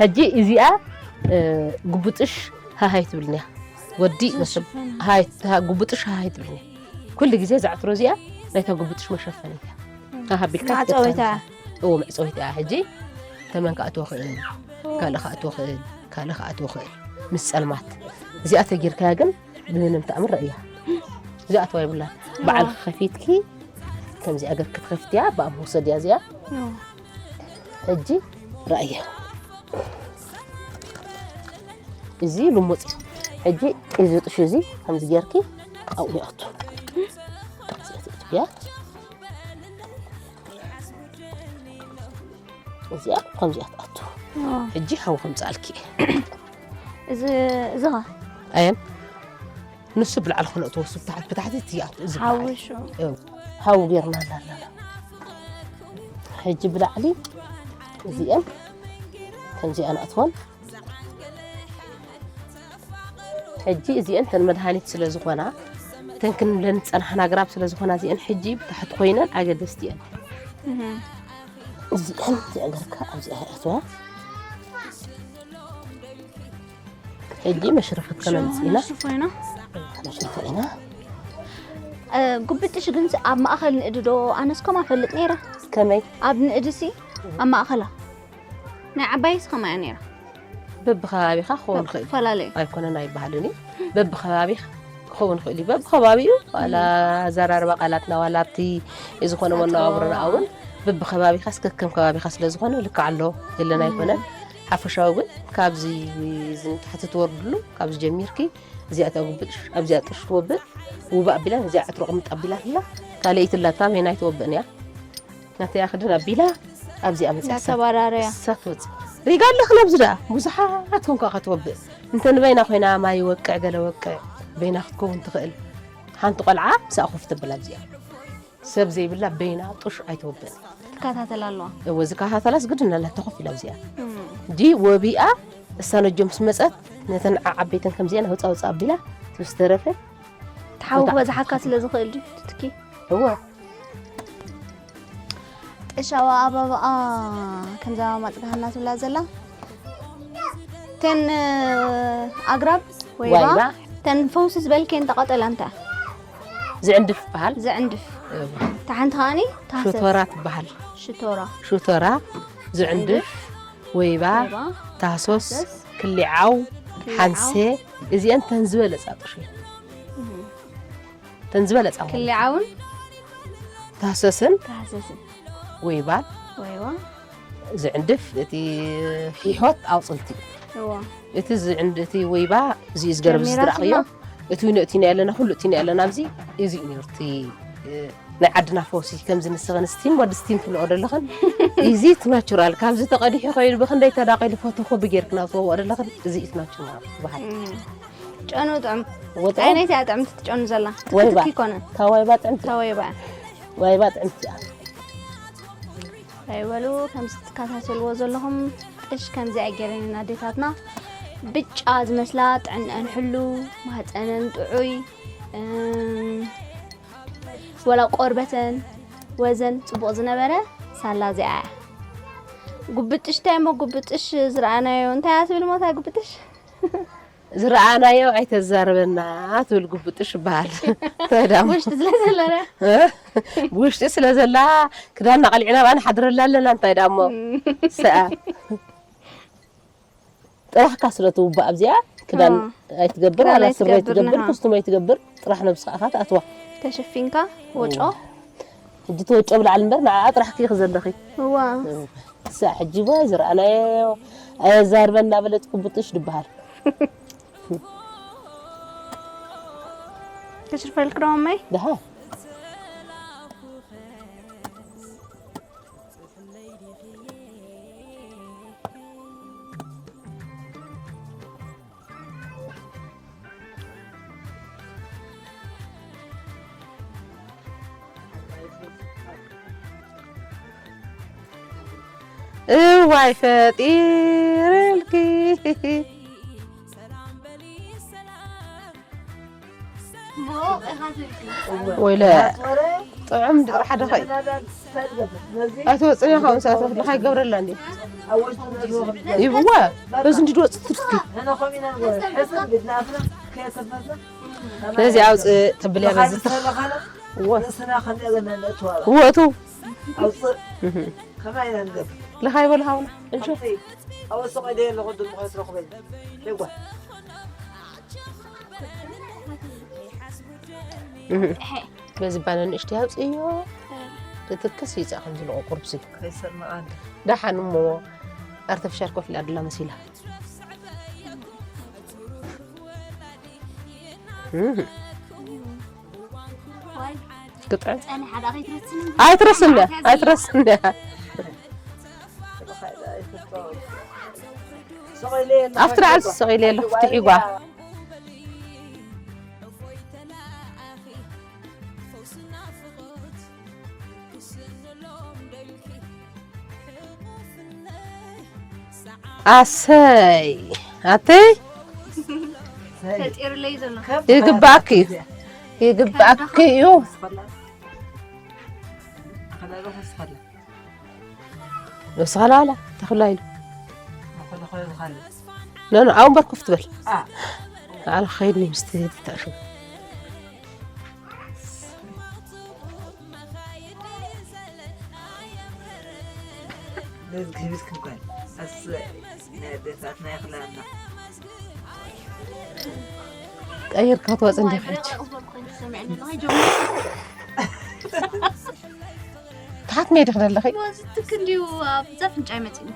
ሕጂ እዚኣ፣ እ፣ ጉቡጥሽ ሃሃይ ትብልንያ። ወዲ መስል መሸፈኒ። ሃይ፣ ሃ-፣ ጉቡጥሽ ሃሃይ ትብልንያ። ኩሉ ግዜ እዛ ዕትሮ እዚኣ ናይታ ጉቡጥሽ መሸፈኒ እያ። ሃሃ ቢልካ መዕጸዊታ። ትከተል። እዎ፣ መዕጸዊታ እያ። ሕጂ ተመን ክኣትዎ ክእል፣ ካልእ ክኣትዎ ክእል፣ ካልእ ክኣትዎ ክእል። ምስ ጸልማት። እዚኣ ተጊርካያ ግን ብምንም ተኣምር ረእያ። እዚኣ ኣትዋ ይብላን። በዓል ከፊትኪ ከምዚኣ ገር ክትከፍትያ፣ ብኣብ መውሰድያ እዚኣ። ሕጂ ረእያ። እዚ ልሙጽ እዩ። ሕጂ እዚ ጥሽ እዚ ከምዚ ጌርኪ ኣብኡ ይኣቱ። እዚኣ ትእትያ። እዚኣ ከምዚኣ ትኣቱ። ሕጂ ሓው ከምጻልኪ። እዚ፣ እዚ ኸ? ኣየን? ንሱ ብላዕሊ ክነእትዎ፣ እሱ ብታሕቲ፣ ብታሕቲ ትይኣቱ። እዚ ሓዊ ብላዕሊ። ሽዑ። እው። ሓዊ ጌርና ኣለና። ሕጂ ብላዕሊ እዚአን ከምዚኣን ኣእትወን። ሕጂ እዚአን ተን መድሃኒት ስለ ዝኾና፣ ተን ክንብለን ዝጸናሕና ኣግራብ ስለ ዝኾና፣ እዚአን ሕጂ ብታሕቲ ኮይነን ኣገደስቲ እየን። እህ። እዚአን እዚኣ ገርካ ኣብዚኣ ኣእትዋ። ሕጂ መሽረፈት ከነምጽእ ኢና። ሽፎ ኢና። ከነሽርፎ ኢና። እ፣ ጉብጥሽ ግን ኣብ ማእኸል ንእዲ ዶ? ኣነስ ከምኣ ፈልጥ ነይረ። ከመይ? ኣብ ንእድሲ ኣብ ማእኸላ ናይ ዓባይስ ከምኣ እያ ነይራ። በብከባቢኻ ክኸውን ይኽእል። ፈላለዩ። ኣይኮነን ኣይበሃልን እዩ። በብከባቢኻ ክኸውን ይኽእል እዩ። በብከባቢኡ ዋላ ኣዘራርባ ቃላትና ዋላ ኣብቲ ዝኾነ መነባብሮና እውን በብከባቢኻ እስከ ከም ከባቢኻ ስለ ዝኾነ ልክዕ ኣሎ የለን ኣይኮነን። ሓፈሻዊ ግን ካብዚ ንታሕቲ ትወርድሉ ካብዚ ጀሚርኪ እዚኣ ተጉብጥ ኣብዚኣ ጥሽ ትወብእ ውባ ኣቢላ ነዚኣ ዕትሮ ቅምጥ ኣቢላ ኣላ ካልኣይቲ ኣላታ መን ኣይትወብእን እያ። ናተይ ኣኽድን ኣቢላ ኣብዚኣ መፅያ እንዳተባራረያ። እሳ ትወፅእ ሪጋ ኣለኽን ኣብዚ ደኣ ብዙሓት ኮንካ ክትወብእ እንተ ንበይና ኮይና ማይ ይወቅዕ ገለ ወቅዕ በይና ክትከውን ትኽእል። ሓንቲ ቆልዓ ምስኣ ኮፍ ተብል ኣብዚኣ። ሰብ ዘይብላ በይና ጡሽ ኣይተውብእን። ትከታተል ኣለዋ። እወ፣ ዝከታተላስ ግድን ኣላ፣ ተኾፍ ኢላ ኣብዚኣ። ዲ ወቢኣ እሳ ነጆ ምስ መጸት ነተን ዓ-፣ ዓበይተን ከምዚኣን ኣውጻ ኣውጻ ኣቢላ ምስ ተረፈ ተሓዊ ክበዝሓካ ስለ ዝኽእል ድዩ ትትኪ? እወ። ጥሻዋ ኣባባኣ ከምዛ ማጽጋሃና ትብላ ዘላ ተን ኣግራብ ወይባ ዋይባ። ተን ፈውሲ ዝበልከን ተቐጠላ እንታ ዝዕንድፍ በሃል። ዘዕንድፍ እወ። እታ ሓንቲ ከኣኒ ታህሰስ ሹቶራ ትበሃል። ሽቶራ ሹቶራ፣ ዝዕንድፍ፣ ወይባ፣ ወይባ፣ ታህሶስ፣ ታህሶስ፣ ክሊዓው፣ ክሊዓው። ሓንሴ፣ እዚአን ተን ዝበለጻ ጥሽ እዩ። ተን ዝበለጻ ማለት ክሊዓውን ታህሰስን ታህሰስን ወይባን ወይባ ዝዕንድፍ፣ እቲ ሒሖት ኣውጽልቲ። እዋ እቲ ዝዕንድ-፣ እቲ ወይባ እዚ እዩ ዝገርብ ጀሚራ ዝድራቕ እዩ። ስማ። እቲ ዊኖ እቲ ናይ ኣለና፣ ኩሉ እቲ ናይ ኣለና ኣብዚ እዚ እዩ ነይሩ። እቲ፣ እ፣ ናይ ዓድና ፈውሲ ከምዚ ንስኽን ስቲም ወዲ ስቲም ትብልኦ ዘለኽን። እዚ እቲ ናቹራል ካብዚ ተቐዲሑ ከይዱ ብኽንደይ ተዳቒሉ ፎቶ ኮቢ ጌርክና ትወዎ ዘለኽን። እዚ እቲ ናቹራል ዝበሃል። ጨኑ ጥዑም ወጥዑ ዓይነይቲ እያ ጥዕምቲ ትጨኑ ዘላ ወይባ። ትክትክ ይኮነ ካብ ዋይባ ጥዕምቲ። ታወይባ ዋይባ ጥዕምቲ እያ። ኣይበሉ ከምዚ ትከታተልዎ ዘለኹም ጥሽ ከምዚ ኣይገረንን ኣዴታትና ብጫ ዝመስላ ጥዕንአን ሕሉ ማህፀነን ጥዑይ እም፣ ወላ ቆርበተን ወዘን ፅቡቕ ዝነበረ ሳላ እዚኣ እያ። ጉብጥሽ እንታይ እሞ ጉብጥሽ ዝረኣናዮ እንታይ እያ ትብል ሞታ ጉብጥሽ ዝረኣናዮ ኣይተዛርበና ትብል ጉብጥሽ ይበሃል። እንታይ ዳሞ ውሽጢ ስለ ዘለና እ? ብውሽጢ ስለ ዘላ ክዳንና ቀሊዕና ብኣ ንሓድረላ ኣለና። እንታይ ዳሞ ሰኣ ጥራሕካ ስለ ትውባእ ኣብዚኣ ክዳን እ። ኣይትገብር ክዳን ዋላ ስረ ኣይትገብር፣ ኣይትገብር ንሃ። ኩስትሞ ኣይትገብር ጥራሕ ነብስኻ ኢኻ ትኣትዋ። ተሸፊንካ ወጮ ሕጂ ትወጮ ብላዕሊ እምበር ንዓ ጥራሕ ኪ ክዘለኺ እዋ እሳ ሕጂ ዋ ዝረኣናዮ ኣየዛርበን እናበለት ክቡጥሽ ድበሃል። ተሽርፈልክ ዶ ማይ ደሃ እዋይ ፈጢርልኪ ወይለ ጥዑም ድር ሓደ ኸይ ኣይትወፅን ኢኻ ንሳት ለኻ ይገብረላ እንዲ ይብዋ በዚ እንዲ ድወፅ ትርትኪ ነዚ ኣውፅእ ተብልያ በዚ እወ እወቱ ለኻ ይበሉ ሃውና እንሾ በዚ ባነ ንእሽተይ ኣውፅእዮ ትትክስ ይፃ ከም ዝለቆ ቁርብሲ ደሓን እሞ ኣርተፍሻል ኮፍ ኢላ ድላ መሲላ ግጥዕም ኣይትረስን ኣይትረስን ኣብቲ ዳዕል ስቕ ኢለ ኣለኹ ትሒጓ ኣሰይ ኣተይ ተፂሩለይ ዘሎ ይግባእኪ እዩ ይግባእኪ እዩ ንስኻላላ ተኽላ ኢሉ ኖኖ ኣብ እምበር ኮፍ ትበል ኣለ ኸይድ ምስቲ ተእሽቡ ነዚ ክህብትክን ኳን ኣስበ ናይ ኣዴታትና ይኽላና ቀይርካ ትወፅ እንዲኻ ሕጂ ተሓት መይ ድኽደለኺ ትክ እንዲሁ ኣብዛ ፍንጫይ መፂኒ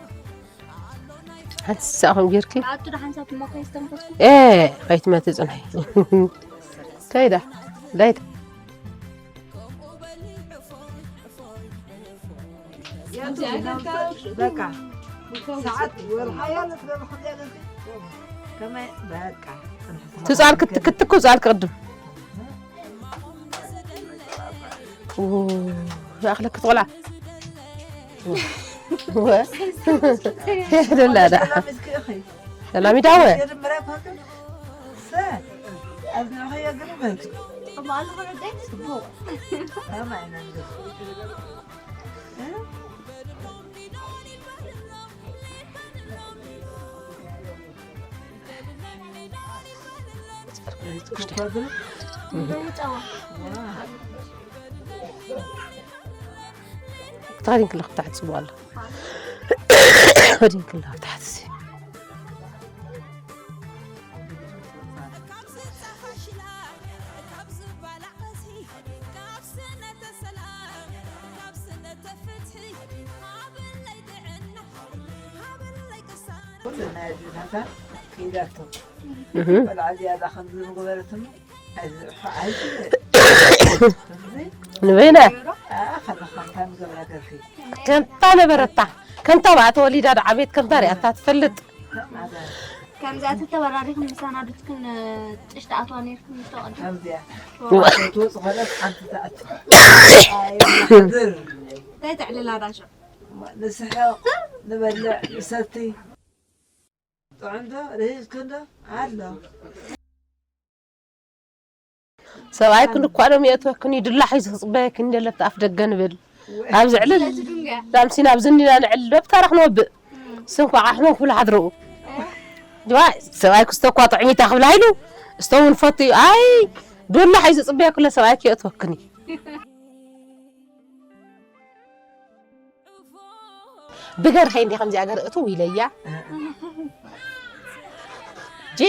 ሓንሳእኹም ጌርኪ ኣቱ ዶ ሓንሳብ እሞ ከይስተንፈስኩ ከይትመቲ ፅንሒ ከይዳ ዳይት በቃ ሰዓት ወርሓ ያለት ገበ ከምዚያ ከመይ በቃ። ትጻል ክት-፣ ክትኩ ጻል ክቕድም። ኡ፣ ይኣኽለኪ ትቆልዓ። ወ-፣ ደላ ዳ። ሰላም ይዳወ። ተኸዲን ክለኽ ታሕቲ ጽቡቕ ኣሎ። ተኸዲን ክለኽ ታሕቲ። ኩሉ ናይ ኣዴታታ ክኢላቶ። እህ። ቆልዓ እዚኣ እዛ ከምዚ ዝገበረትኒ፣ ኣይዚ-፣ ኣይዚ-፣ ንበይና። ኣኣ፣ ከለኻ እንታይ ምገብራ ደርፊ? ከምታ ነበረታ፣ ከምታ ብኣ ተወሊዳ ዶ ዓበየት ከምታ ሪኣታ ትፈልጥ። ከምዛ ተተበራሪኹም ምሳና ዱትክን ጥሽ ተኣትዋ ነይርኩም ምስተቐድም። ከምዚኣ። ዋ። ትወጽእ ኾነት ሓንቲ ትኣቱ። ኣይ፣ ማሕድር። እንታይ ተዕልላ ዳሾ? ንስሕቕ፣ ንበልዕ፣ ንሰቲ። ጥዑም ዶ? ርሂጽክን ዶ? ኣሎ። ሰብኣይክን እኳ ሎም የእትወክን እዩ፣ ድላ ሒዙ ክጽበየክን እንደ ለብቲ ኣፍ ደገ ንብል። ኣብዚ ዕልል ስለዚ ድንገ። ላምሲና ኣብዚ እኒና ንዕልል፣ በብታራ ክንወብእ። እም። ስም ኳዓ ሕሞም ክብሉ ሓድረኡ። እ። ጅዋ፣ ሰብኣይኩ ስተ እኳ ጥዑሚታ ክብላ ኢሉ፣ ስተ እውን ፈቱ እዩ። ኣይ፣ ዱላ ሒዙ ጽበየኩለ ሰብኣይክ የእትወክን እዩ። ብገርሀይ እንዲ ከምዚኣ ገር እትው ኢለያ። ጂ፣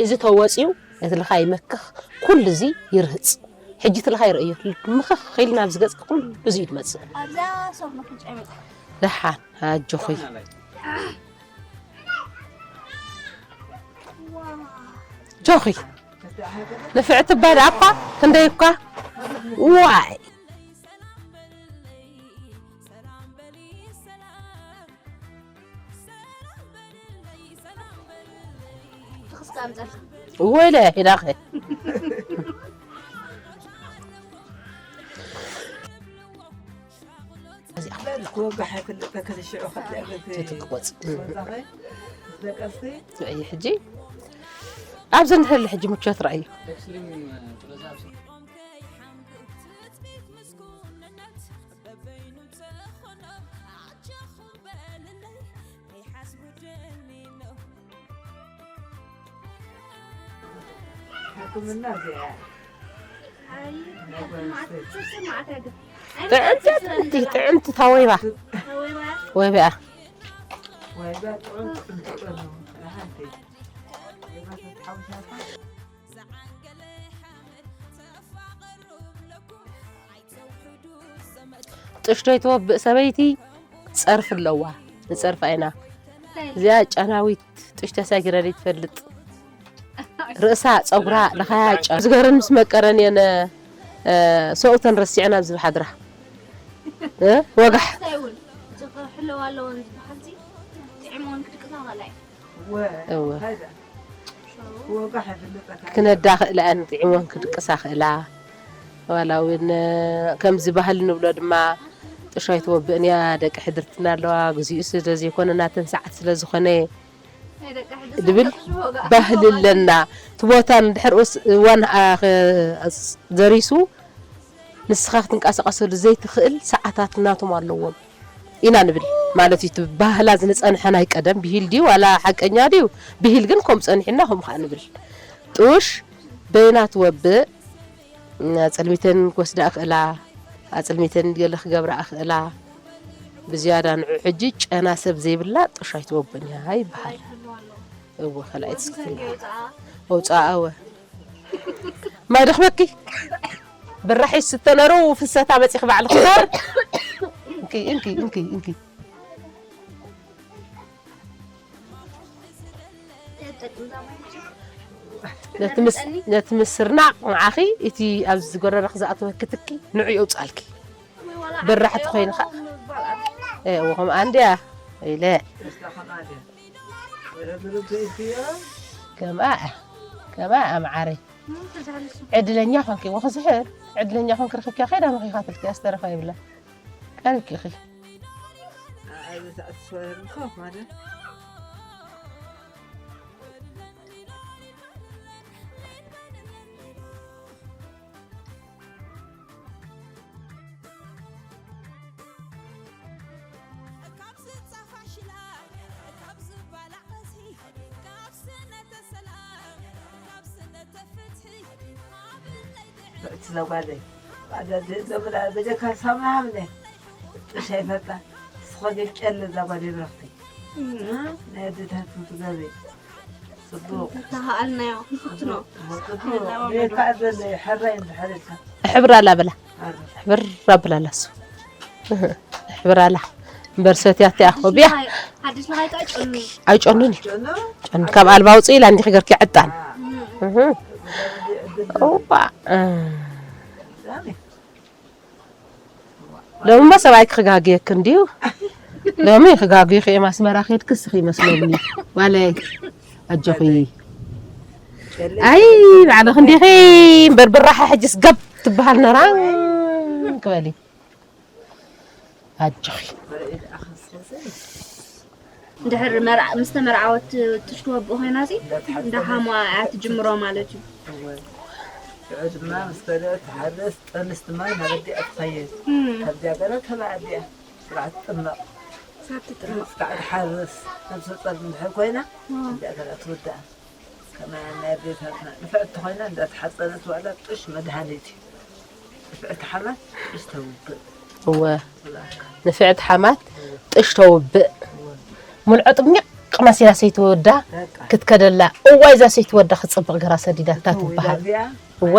እዚ ተወፂኡ፣ እቲ ልኻ ይመክኽ፣ ኩሉ እዚ ይርህፅ። ሕጂ እቲ ልኻ ይርእዮ፣ ምኽኽ ኢልና ኣብዚ ገፅኪ ኩሉ እዚ እዩ ዝመፅእ። ኣብዛ ሰብ መክንጫ ይመጣ። ደሓን፣ ኣጆኺ። ጆኺ፣ ንፍዕቲ እባ ደኣ እኳ፣ ክንደይ እኳ። ዋይ። ወይለ ሂዳኸ። ክወግሕ ኣይፈልጥ፣ ተከለ ሽዑ ከለ ትትቆጽ። ወዛኸ ደቀስቲ። ንዕይ ሕጂ ኣብዚ እንህል ሕጂ ምቾት ረኣዩ። ሕክምና እዚኣ። ጥዕምቲ፣ ጥዕምቲ ታወይባ። ወይባ። ወይባ ጥዑም ጥዑም ጥዑም ነው። ሓንቲ ወይባ ተትሓውሳታ። ጥሽቶ ይትወብእ ሰበይቲ ጸርፊ ኣለዋ። ንጸርፋ ኢና። እዚኣ ጨናዊት ጥሽቶ ሰጊረ ዘይትፈልጥ። ርእሳ፣ ጸጉራ፣ ለኻያ ጨ-፣ ዝገረን ምስ መቀረን እየን፣ እ፣ ሰብኡተን ረሲዐን ኣብዚ ዝሓድራ። እ፣ ወጋሕ። እንታይ እውን፣ እዚ ክሕለዋ ኣለወን ዝበሃል እዚ ጥዕመን ክድቅሳ ኸላይ። እወ። ክነዳ ክእላ እየን፣ ጥዒሞን ክድቅሳ ክእላ። ዋላ እውን ከምዚ ባህሊ ንብሎ ድማ ጥሻይ ትወብእን እያ፣ ደቂ ሕድርትና ኣለዋ፣ ግዚኡ ስለ ዘይኮነ ናተን ሰዓት ስለ ዝኾነ ናይ ደቂ ሕድርትና ድብል ጥሽቦ ጋር ባህሊ ኣለና። እቲ ቦታ እንድሕር እስ-፣ እዋን ኣ-፣ ኸ-፣ ኣስ-፣ ደሪሱ ንስኻ ክትንቀሳቐሰሉ ዘይትኽእል ሰዓታት ናቶም ኣለዎም ኢና ንብል ማለት እዩ። እቲ ባህላ ዝንጸንሐ ናይ ቀደም ብሂል ድዩ ዋላ ሓቀኛ ድዩ? ብሂል ግን ከም ጸኒሕና ከም ከኣ ንብል። ጡሽ በይና ትወብእ፣ ኣጽልሚተን ክወስዳ እኽእላ፣ ኣጽልሚተን ገለ ክገብራ እኽእላ። ብዝያዳ ንዑ ሕጂ ጨና ሰብ ዘይብላ ጡሽ ኣይትወብእን እያ ይበሃል። እወ፣ ካልኣይቲ ስክፍላ። ኣውጽኣ፣ እወ። ማይ ደኽመኪ? ብራሒ ስተነሩ ፍሰታ መጺኺ ባዕልኺ ዞር። እንኪ፣ እንኪ፣ እንኪ፣ እንኪ። ነቲ ምስ-፣ ነቲ ምስርናቕ ንዓኺ እቲ ኣብዚ ጎረረኺ ዝኣተወኪ ትኪ ንዑ የውጻልኪ። ብራሕቲ ኮይንኻ። እወ፣ ከምኣ እንድያ ኢለ። ተስፋ ከማል እያ። ወረ ብሩክ እትዮ። ከምኣ ከምኣ ኣምዓረይ። ዕድለኛ ኾንኪ ወኽዝሕር። ዕድለኛ ኾንኪ ረኺብኪያ ኸይዳ መኺኻ ትልኪ ኣስተረፋ ይብላ። ቀሪብኪ ኢኺ። እቲ ዘጓለይ ባጃጅ ዘምላ በጀካ ሳሙና ሃብነ ጥሻ ይፈጣ ስኸ ጀፍጨለ እዛ ጓል ይብረኽቲ ናይ ኣዴታት ትገበይ ጽቡቕ ተኻኣልናዮ ንፍትኖ ጽቡቕ ቤካ ዘለ ሕራይ እንድሕር ኢልካ ሕብር ኣላ በላ ሕብር ኣብላላ እሱ ሕብር ኣላ እምበር ሰትያ እቲኣ ኮ ቢያ ሓድሽ ንኻይታ ጨኑ ኣይጨኑን እዩ ጨኑ ካብ ኣልባ ውፅእ ኢላ እንዲኺ ገርኪ ዕጣን እዋ ሎሚ እማ ሰብኣይ ክጋግየክ እንድዩ ሎሚ ክጋግዩኺ እዮም ኣስመራ ከድኪ እስኺ ይመስለኒ ዋለይ ኣጆኺ ኣይ ባዕልኺ እንዲኺ እምበር ብራኸ ሕጅስ ገብ ትበሃል ነራ ክበሊ ኣጆኺ እንድሕር መርዓ ምስ ተመርዓወት ጥሽ ክወብኡ ኮይና ሲ እንዳ ሓማ እያ ትጅምሮ ማለት እዩ ሽዑ ድማ ምስ በለዐት ትሓርስ ጠንስ ድማ ናብ ኣዲኣ ትኸይድ ካብዚኣ ገለ ተባዕ ኣዲኣ ስርዓት ትጥመቕ ሳብ ትጥመቕ ስርዓት ትሓርስ ነብሰ ጾር እንድሕር ኮይና እዚኣ ገለ ትውዳእ ከማያ ናይ ኣዴታትና ንፍዕቲ ኮይና እንዳተሓፀነት ዋላ ጥሽ መድሃኒት እዩ ንፍዕቲ ሓማት ጥሽ ተውግእ እወ ንፍዕቲ ሓማት ጥሽ ተውብእ ሙልዖ ጥሚቕ መሲላ ሰይትወዳ ክትከደላ እዋይ እዛ ሰይትወዳ ክፅብቕ ገራ ሰዲዳታ ትበሃል እወ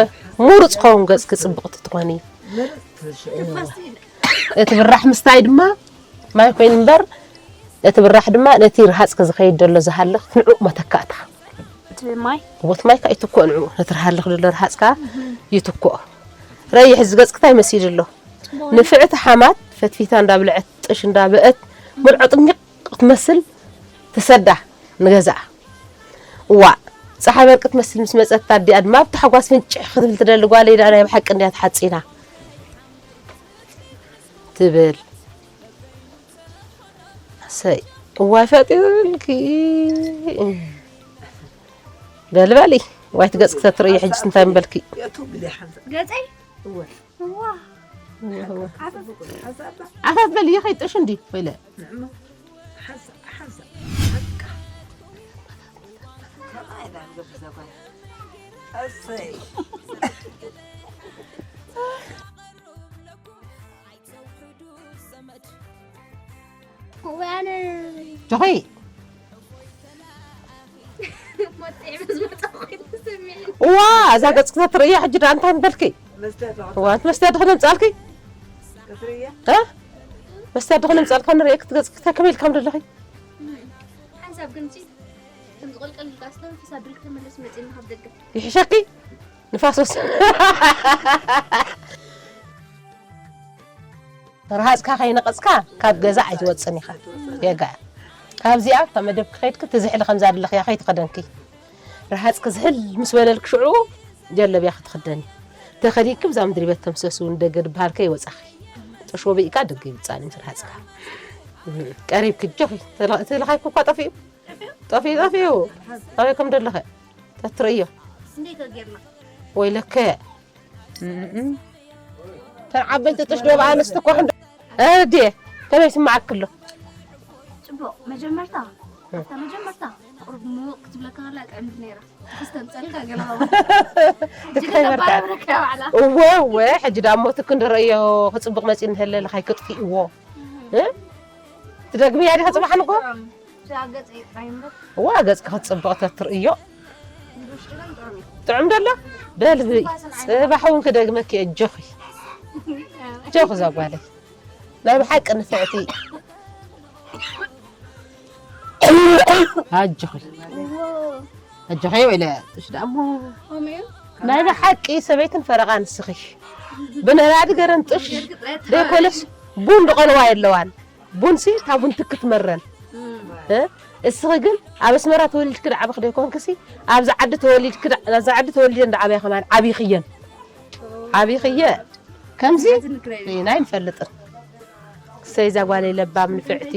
ሙሩፅ ኸውን ገፅ ክፅብቕ ትትኾኒ እቲ ብራሕ ምስታይ ድማ ማይ ኮይኑ እምበር እቲ ብራሕ ድማ ነቲ ርሃፅኪ ዝኸይድ ዘሎ ዝሃልኽ ንዑቕ መተካእታ እቲ ማይ ቦቲ ማይ ከዓ ይትኮእ ንዑ ነቲ ርሃልኽ ዘሎ ርሃፅካ ይትኮእ ረይሕ ዝገፅክታይ መሲሉ ኣሎ ንፍዕቲ ሓማት ፈትፊታ እንዳብልዐት ጥሽ እንዳበአት ምልዖ ጥሚቕ ክትመስል ትሰዳ ንገዛኣ እዋ ፀሓይ በርቂ ትመስል ምስ መፀት ኣዲኣ ድማ ብታሕጓስ ፍንጭሕ ክትብል ትደሊ ጓለይ ደኣ ናይ ብሓቂ እንድያ ተሓፂና ትብል ሰይ እዋይ ፈጢሩልኪ በልበሊ ዋይቲ ገፅኪ ተትርእዮ ሕጅስ እንታይ ምበልኪ ገፀይ ዓታት በል ይኸይጥሽ እንዲ ወይለ ወያነ ጆኸይ ሞጤ ምስ መጣኹ ተሰሚዐ እዋ እዛ ገጽ ክትርእያ ሕጂ ደኣ እንታይ ምበልኪ እዋ እቲ መስትያት ዶ ክነምጻልኪ እ መስትያት ዶ ክነምጻልካ ንርእየኪ እቲ ገጽ እንታይ ከመይ ኢልካ ደለኺ ሓንሳብ ግን ከምዚ ቆልቀል ኢልካ ኣስተንፊስ ኣብ ድሪክ ተመለስ መጺእና ካብ ደገ ይሕሸኪ ንፋስ ወስ ረሃጽካ ከይነቐጽካ ካብ ገዛ ኣይትወጽን ኢኻ ጌጋ ካብዚኣ ካብ መደብ ክኸይድኪ ትዝሕሊ ከምዛ ዘለኽያ ከይትኸደንኪ ረሃጽኪ ዝሕል ምስ በለልኪ ሽዑ ጀለብያ ክትኽደኒ ተኸዲንኪ ብዛ ምድሪ ቤት ተምሰሱ ንደገ ድበሃል ከይወጻኺ ጥሽ ወቢእካ ደገ ይውጻኒ ምስ ረሃጽካ ቀሪብኪ ጆኺ እቲ ልኻይኪ እኳ ጠፊኡ ጠፊኡ ጠፊኡ ኣበይ ከም ደለኸ ተትርእዮ እንዴት ጌርና ወይለከ ተን ዓበይቲ ጥሽ ዶ ብኣንስቲ እኮ ክንዶ ኣረድየ ከመይ ስምዓክ ኣሎ ጽቡቕ መጀመርታ ኣብታ መጀመርታ ቁሩብ ምውቕ ክትብለካ ከላ ጥዕምቲ ነይራ ክስተምፀልካ ገለ እወ እወ ሕጂ ዳሞ ትክ ንረእዮ ክፅብቕ መፂ እንተለለ ካይክጥፊእዎ ትደግምያ ዲኻ ፅባሕ ንጎ እዋ ገፅኪ ክትፅብቕ ተትርእዮ ጥዑም ደሎ በልቢ ፅባሕ እውን ክደግመኪ እጆኺ እጆኺ እዛ ጓለይ ናይ ብሓቂ ንፍዕቲ ኣጆኺ ኣጆኺ ወይለ ጥሽ ደኣሞ ናይ ብሓቂ ሰበይትን ፈረቓ ንስኺ ብነዳዲ ገረን ጥሽ ደይኮነስ ቡን ድቐልዋ የለዋን ቡንሲ እታ ቡን ትክት መረን እ? እስኺ ግን ኣብ ኣስመራ ተወሊድኪ ደዓበኺ ዶ ይኮንክሲ? ኣብዚ ዓዲ ተወሊድኪ ደ-፣ ኣብዚ ዓዲ ተወሊደን ደዓበያ ከማን ዓቢኽየን። ዓቢኽየ። ከምዚ ርኢና ኣይንፈልጥን። እሰይ እዛ ጓለይ ለባም ንፍዕቲ።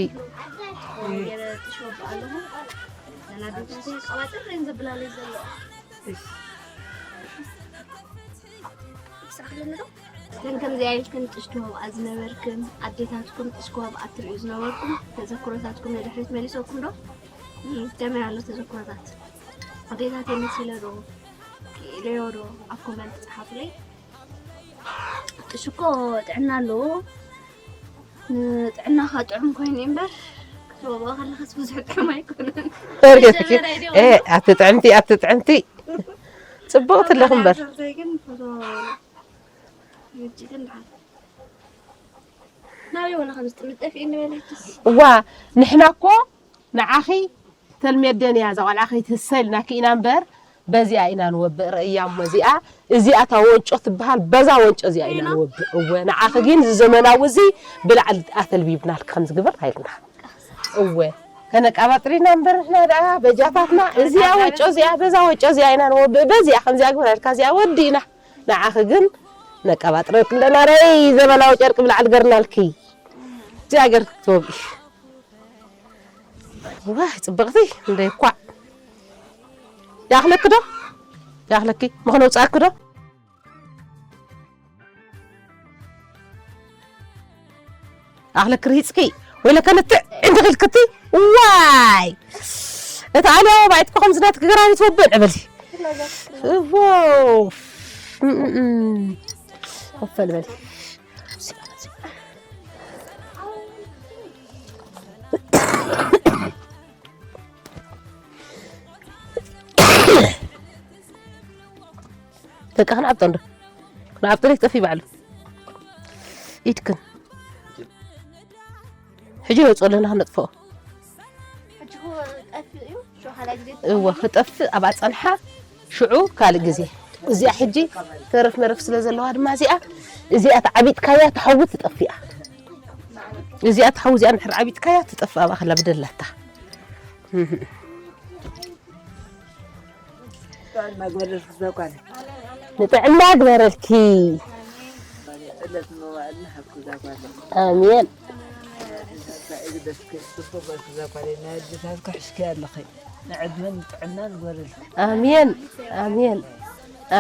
ግን ከምዚኣ ኢልክን ጥሽ ትወብኣ ዝነበርክን፣ ኣዴታትኩም ጥሽ ክወብኣ ትርእዩ ዝነበርኩም፣ ተዘክሮታትኩም ንድሕሪት መሊሰኩም ዶ? እም፣ ከመይ ኣሎ ተዘክሮታት? ኣዴታተይ መሲለ ዶ? ክኢለዮ ዶ? ኣብ ኮመንት ጸሓፉለይ። ጥሽ እኮ ጥዕና ኣለዎ። ንጥዕናኻ ጥዑም ኮይኑ እምበር፣ ክትወብኦ ከለኻስ ብዙሕ ጥዑም ኣይኮነን። ፈርጌትኪ። መጀመርያ ድዮ? ኤ፣ ኣቲ ጥዕምቲ፣ ኣቲ ጥዕምቲ። ጽቡቕቲ ኣለኺ እምበር። መጀመርያ ግን ፎቶ ውጪ ግን ደሓን። ናበይ ወላ ከም ዝጥምት ጠፊእኒ በለችስ። እዋ፣ ንሕና እኮ ንዓኺ ተልሜደን እያ፣ እዛ ቆልዓ ከይትህሰ ኢልናኪ ኢና እምበር፣ በዚኣ ኢና ንወብእ። ርእያ እሞ እዚኣ፣ እዚኣ እታ ወንጮ ትበሃል፣ በዛ ወንጮ እዚኣ ኢና ኢና። ንወብእ። እወ፣ ንዓኺ ግን እዚ ዘመናዊ እዚ ብላዕሊ ኣተልቢብናልኪ ከም ዝግበር ኣይልና። እወ፣ ከነቃባጥር ኢና እምበር ንሕና ደኣ በጃታትና፣ እዚኣ ወንጮ እዚኣ፣ በዛ ወንጮ እዚኣ ኢና ንወብእ። በዚኣ ከምዚኣ ግበራልካ፣ እዚኣ ወዲእና። ንዓኺ ግን ነቀባጥረልኪ ኣለና። ረይ ዘመናዊ ጨርቂ ብላዕሊ ገርናልኪ። እዚኣ ገርኪ ትወብኢ። ዋይ፣ ጽብቕቲ፣ እንደይ ኳዕ። ያኽለኪ ዶ? ያኽለኪ፣ ምኽነ ውጻእኪ ዶ? ኣኽለኪ ርሂጽኪ፣ ወይለከ ንትዕ እንዲ ኺልክቲ፣ ዋይ! እታ ኣልያዎ ባይትኮ ከም ዝናትኪ ገራሚት ወብእ ዕበሊ። እዎ። እም፣ እም፣ እም። ኮፈል በሊ። በቃ ክንዓብጦ እንዶ። ክንዓብጦ ለይትጠፊ ባዕሉ። ኢድክን። ሕጂ ነውፅኦ ኣለና ክነጥፍኦ። ሕጂ እኮ ጠፊኡ እዩ። ሽዑ ካልኣይ ግዜ እወ፣ ክጠፍእ ኣብ ኣፀንሓ ሽዑ ካልእ ግዜ። እዚኣ ሕጂ ተረፍ መረፍ ስለ ዘለዋ ድማ እዚኣ፣ እዚኣ ተዓቢጥካያ ተሓዊ ትጠፍኣ። እዚኣ ተሓዊ እዚኣ እንድሕር ዓቢጥካያ ትጠፍእ ኣብኣ ከላ ብደላታ። ጥዕና ግበረልኪ እዛ ጓል። ንጥዕና ግበረልኪ። ጸሎት መዋእልና ሃብኪ እዛ ጓል። ኣሜን። ተስፋ ይግደስኪ፣ ጽቡቕ በልኪ እዛ ጓል። ናይ ኣዴታትኪ ሕሽኪ ኣለኺ። ንዕድመን ንጥዕናን ግበረልኪ። ኣሜን፣ ኣሜን፣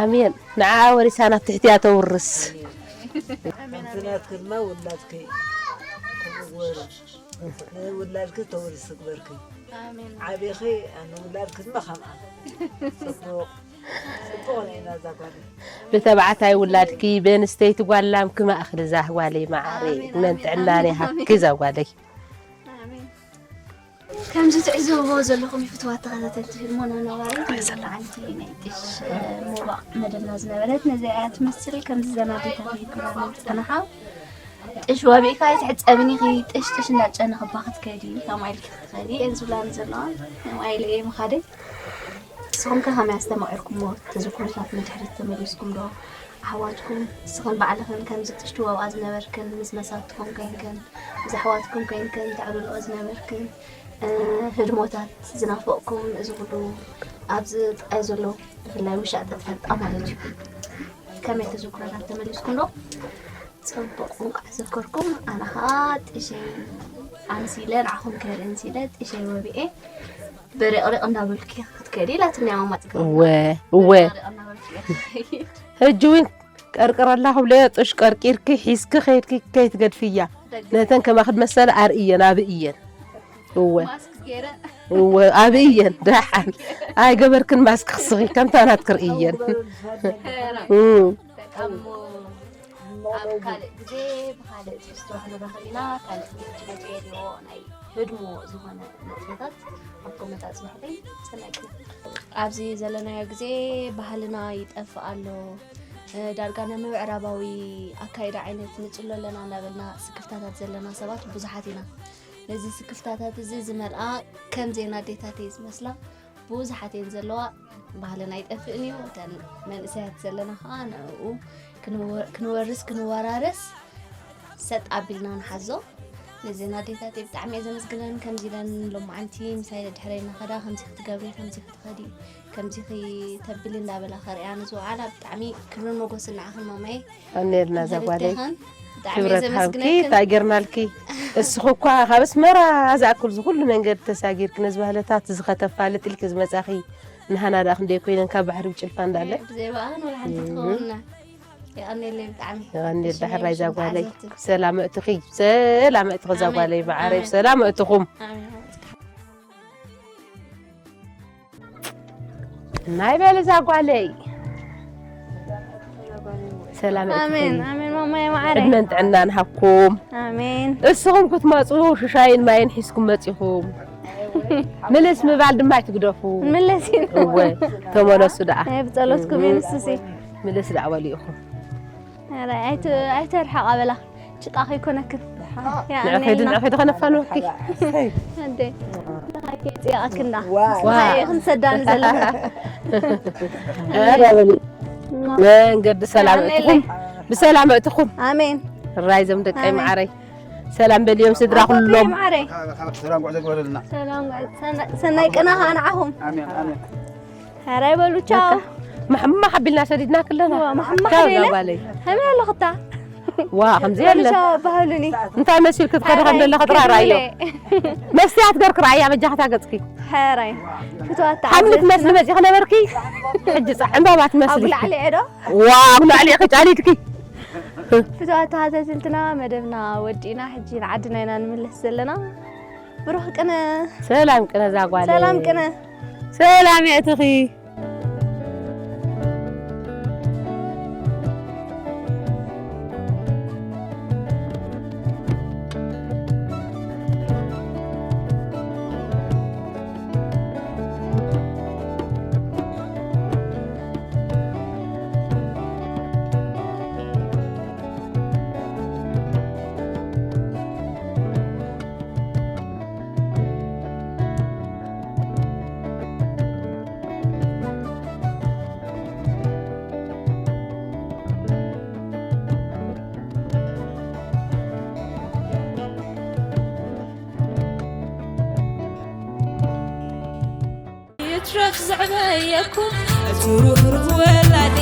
ኣሜን። ንዓኣ ወሪሳ ናብ ትሕቲያ ተውርስ። ከምቲ ናትኪ ድማ ውላድኪ ከምኡ ግበሩ። ንውላድኪ ተወርስ ትግበርኪ። ኣሜን። ዓቢኺ ንውላድኪ ድማ ከምኣ። ጽቡቕ፣ ጽቡቕ ርኢና እዛ ጓል። ብተባዕታይ ውላድኪ፣ በንስተይቲ ጓል ላምኪ ማእኽል እዛ ጓለይ መዓረይ። ኣሜን፣ መን ኣሜን፣ ጥዕናን ኣሜን፣ ይሃብኪ ኣሜን። እዛ ጓለይ። ኣሜን። ከምዚ ትዕዘብዎ ዘለኹም ይፍትዋት ተኸታተልቲ ፊልሞና ነባሪ፣ መዓልቲ ናይ ጥሽ፣ እ፣ ሞባእ መደብና ዝነበረት ነዚኣ እያ ትመስል። ከምዚ ዘናዲታት ይግባና ዝጸንሓ። ጥሽ ወቢእካ ኣይትሕጸብን ኢኺ፣ ጥሽ ጥሽ እንዳጨነኽባ ክትከዲ፣ ከምኣ ኢልኪ ክትኸዲ እየን ዝብላኒ ዘለዋ። ከምኣ ኢለ እየ ምኻደይ። ንስኹም ከ ከመይ ኣስተማቒርኩምዎ? ተዘክሮታት ንድሕሪት ተመሊስኩም ዶ? ኣሕዋትኩም፣ ንስኽን ባዕልኽን ከምዚ ጥሽ ትወብኣ ዝነበርክን፣ ምስ መሳትኩም ኮይንክን፣ ምስ ኣሕዋትኩም ኮይንክን ተዕልልኦ ዝነበርክን፣ እ፣ ህድሞታት ዝናፈቕኩም፣ እዚ ኩሉ ኣብዚ ጥቃይ ዘሎ ብፍላይ ውሻጠ ትፈልጣ ማለት እዩ። ከመይ ተዘክሮታት ተመሊስኩም ዶ? ጽቡቕ፣ እንቋዕ ዘከርኩም። ኣነ ኸኣ ጥሸይ ኣምሲለ፣ ንዓኹም ከርእን ሲለ ጥሸይ ወቢኤ፣ በሪቕሪቕ እንዳበልኪ ክትከዲ ኢላትኒ ኣማማጽ እወ፣ እወ። በሪቕሪቕ እንዳበልኪ እየ ክኸይድ። ሕጂ እውን ቀርቅረላ ክብለዮ፣ ጥሽ ቀርቂርኪ፣ ሒዝኪ ከይድኪ ከይትገድፍያ። ደገ። ነተን ከማኺ ዝመሰላ ኣርእየን፣ ኣብእየን። እወ። ማስክ ገይረ። እወ፣ ኣብእየን፣ ደሓን። ኣይገበርክን ማስክ ክስኺ፣ ከምታ ናትኪ ርእየን። እወ። እም። በቃ እሞ ኣብ ካልእ ግዜ ብኻልእ ትሕዝቶ ክንራኸብ ኢና። ካልእ ግዜ ሬድዮ ናይ ህድሞ ዝኾነ ነጥብታት ኣብ ኮመንት ኣጽንሑለይ። ሰናይ ግዜ። ኣብዚ ዘለናዮ ግዜ ባህልና ይጠፍእ ኣሎ። እ፣ ዳርጋ ናይ ምዕራባዊ ኣካይዳ ዓይነት ንጽሎ ኣለና እናበልና ስክፍታታት ዘለና ሰባት ብዙሓት ኢና። ነዚ ስክፍታታት እዚ ዝመልኣ ከም ዜና ኣዴታተይ ዝመስላ ብዙሓት እየን ዘለዋ። ባህልና ኣይጠፍእን እዩ። እተን መንእሰያት ዘለና ኸዓ ንዕኡ ክንወ-፣ ክንወርስ ክንወራረስ ሰጥ ኣቢልና ንሓዞ። እዘን ኣዴታተይ ብጣዕሚ እየ ዘመስግነን። ከምዚ ኢለን ሎማዓንቲ ምሳይ ደድሕረይ እናኸዳ ከምዚ ክትገብሪ፣ ከምዚ ክትኸዲ፣ ከምዚ ክተብሊ እንዳበላ ከርእያኒ ዝወዓላ ብጣዕሚ ክብርን ሞገስን ንዓኽን ማማየ። ኣሜልና እዛ ጓለይ። ክብረት ሃብኪ። እንታይ ጌርናልኪ? እስኹ እኳ ካብ ኣስመራ ዝኣክል ዝኹሉ መንገዲ ተሳጊርኪ ነዚ ባህልታት እዚ ከተፋልጥልኪ ዝመጻኺ፣ ንሃና ደኣ ክንደይ ኮይነን ካብ ባሕሪ ብጭልፋ እንዳለ። ብዘይ ብኣኽን ወላ ሓንቲ ትኸውንና። የቐኔለይ ብጣዕሚ። የቐኔል ዳሕራይ እዛ ጓለይ። ብሰላም ኣእትኺ፣ ብሰላም ኣእትኺ እዛ ጓለይ፣ ብዓረይ ብሰላም ኣእትኹም። ኣሜን። ናይ በል እዛ ጓለይ። ሰላም ኣእትኺ። ኣሜን፣ ኣሜን፣ ማማየ መዓረይ። ዕድመን ጥዕናን ሃብኩም። ኣሜን። እስኹም ክትመጹ ሽሻይን ማይን ሒዝኩም መጺኹም። ምልስ ምባል ድማ ኣይትግደፉ። ምለስ እዩ። እወ፣ ተመለሱ ደኣ። ኣይ፣ ብጸሎትኩም እዩ ንሱሲ። ምልስ ደኣ በሉ ኢኹም። ኧረ፣ ኣይት-፣ ኣይተርሕቓ በላ። ጭቃ ከይኮነክን። ያ ንዕኺ ኣሜን። ድንዕኺ ተኸነፋንወኪ። ኣደ። ንኻይከ ይጽየቐክንዳ። ዋ። ንስኻ ኢኽን ሰዳኒ ዘለኹ። መንገዲ ሰላም ኣሜን። እትኹም። ብሰላም እትኹም። ኣሜን። ራይ ዘም ደቀይ ኣሜን። መዓረይ። ሰላም በልዮም ስድራ ኣቦ ኩሎም። መዓረይ። ሰላም ጉዕዞ ግበረልና። ሰላም ጉዕዞ። ሰና-፣ ሰናይ ቅና ኸኣ ንዓኹም። ኣሜን፣ ኣሜን። ኧረ በሉ ቻው። በቃ፣ ማሕማሕ ኣቢልና ሰዲድናኪ ኣለና። ዋ፣ ማሕማሕ ቻው፣ ኣቢለ? እዛ ጓለይ። ከመይ ኣለኽታ? ዋ፣ ከምዚ በሉ የለ። ቻው በሃሉኒ። እንታይ መሲልኪ ትኸዲ ከም ዘለኺ ጥራይ ራእዮ። መስትያት ገርኪ ራእያ በጃኽታ ገጽኪ። ሕራይ። ፍትዋት ሓምሊ ትመስሊ ተዓዘብትና። መጺኺ ነበርኪ። ሕጂ ጻ-፣ ዕምባባ ትመስሊ። ኣጉላዕሊ ዕዶ? ዋ፣ ኣጉላዕሊ ኢኺ ጫሊትኪ። ፍትዋት ተኸታተልትና መደብና ወዲእና ሕጂ ንዓድና ኢና ንምለስ ዘለና። ብሩኽ ቅነ። ሰላም ቅነ እዛ ጓለይ። ሰላም ቅነ። ሰላም የእትኺ። ይትረፍ ዘዕበየኩም እቲ ርህሩህ ወላዲ፣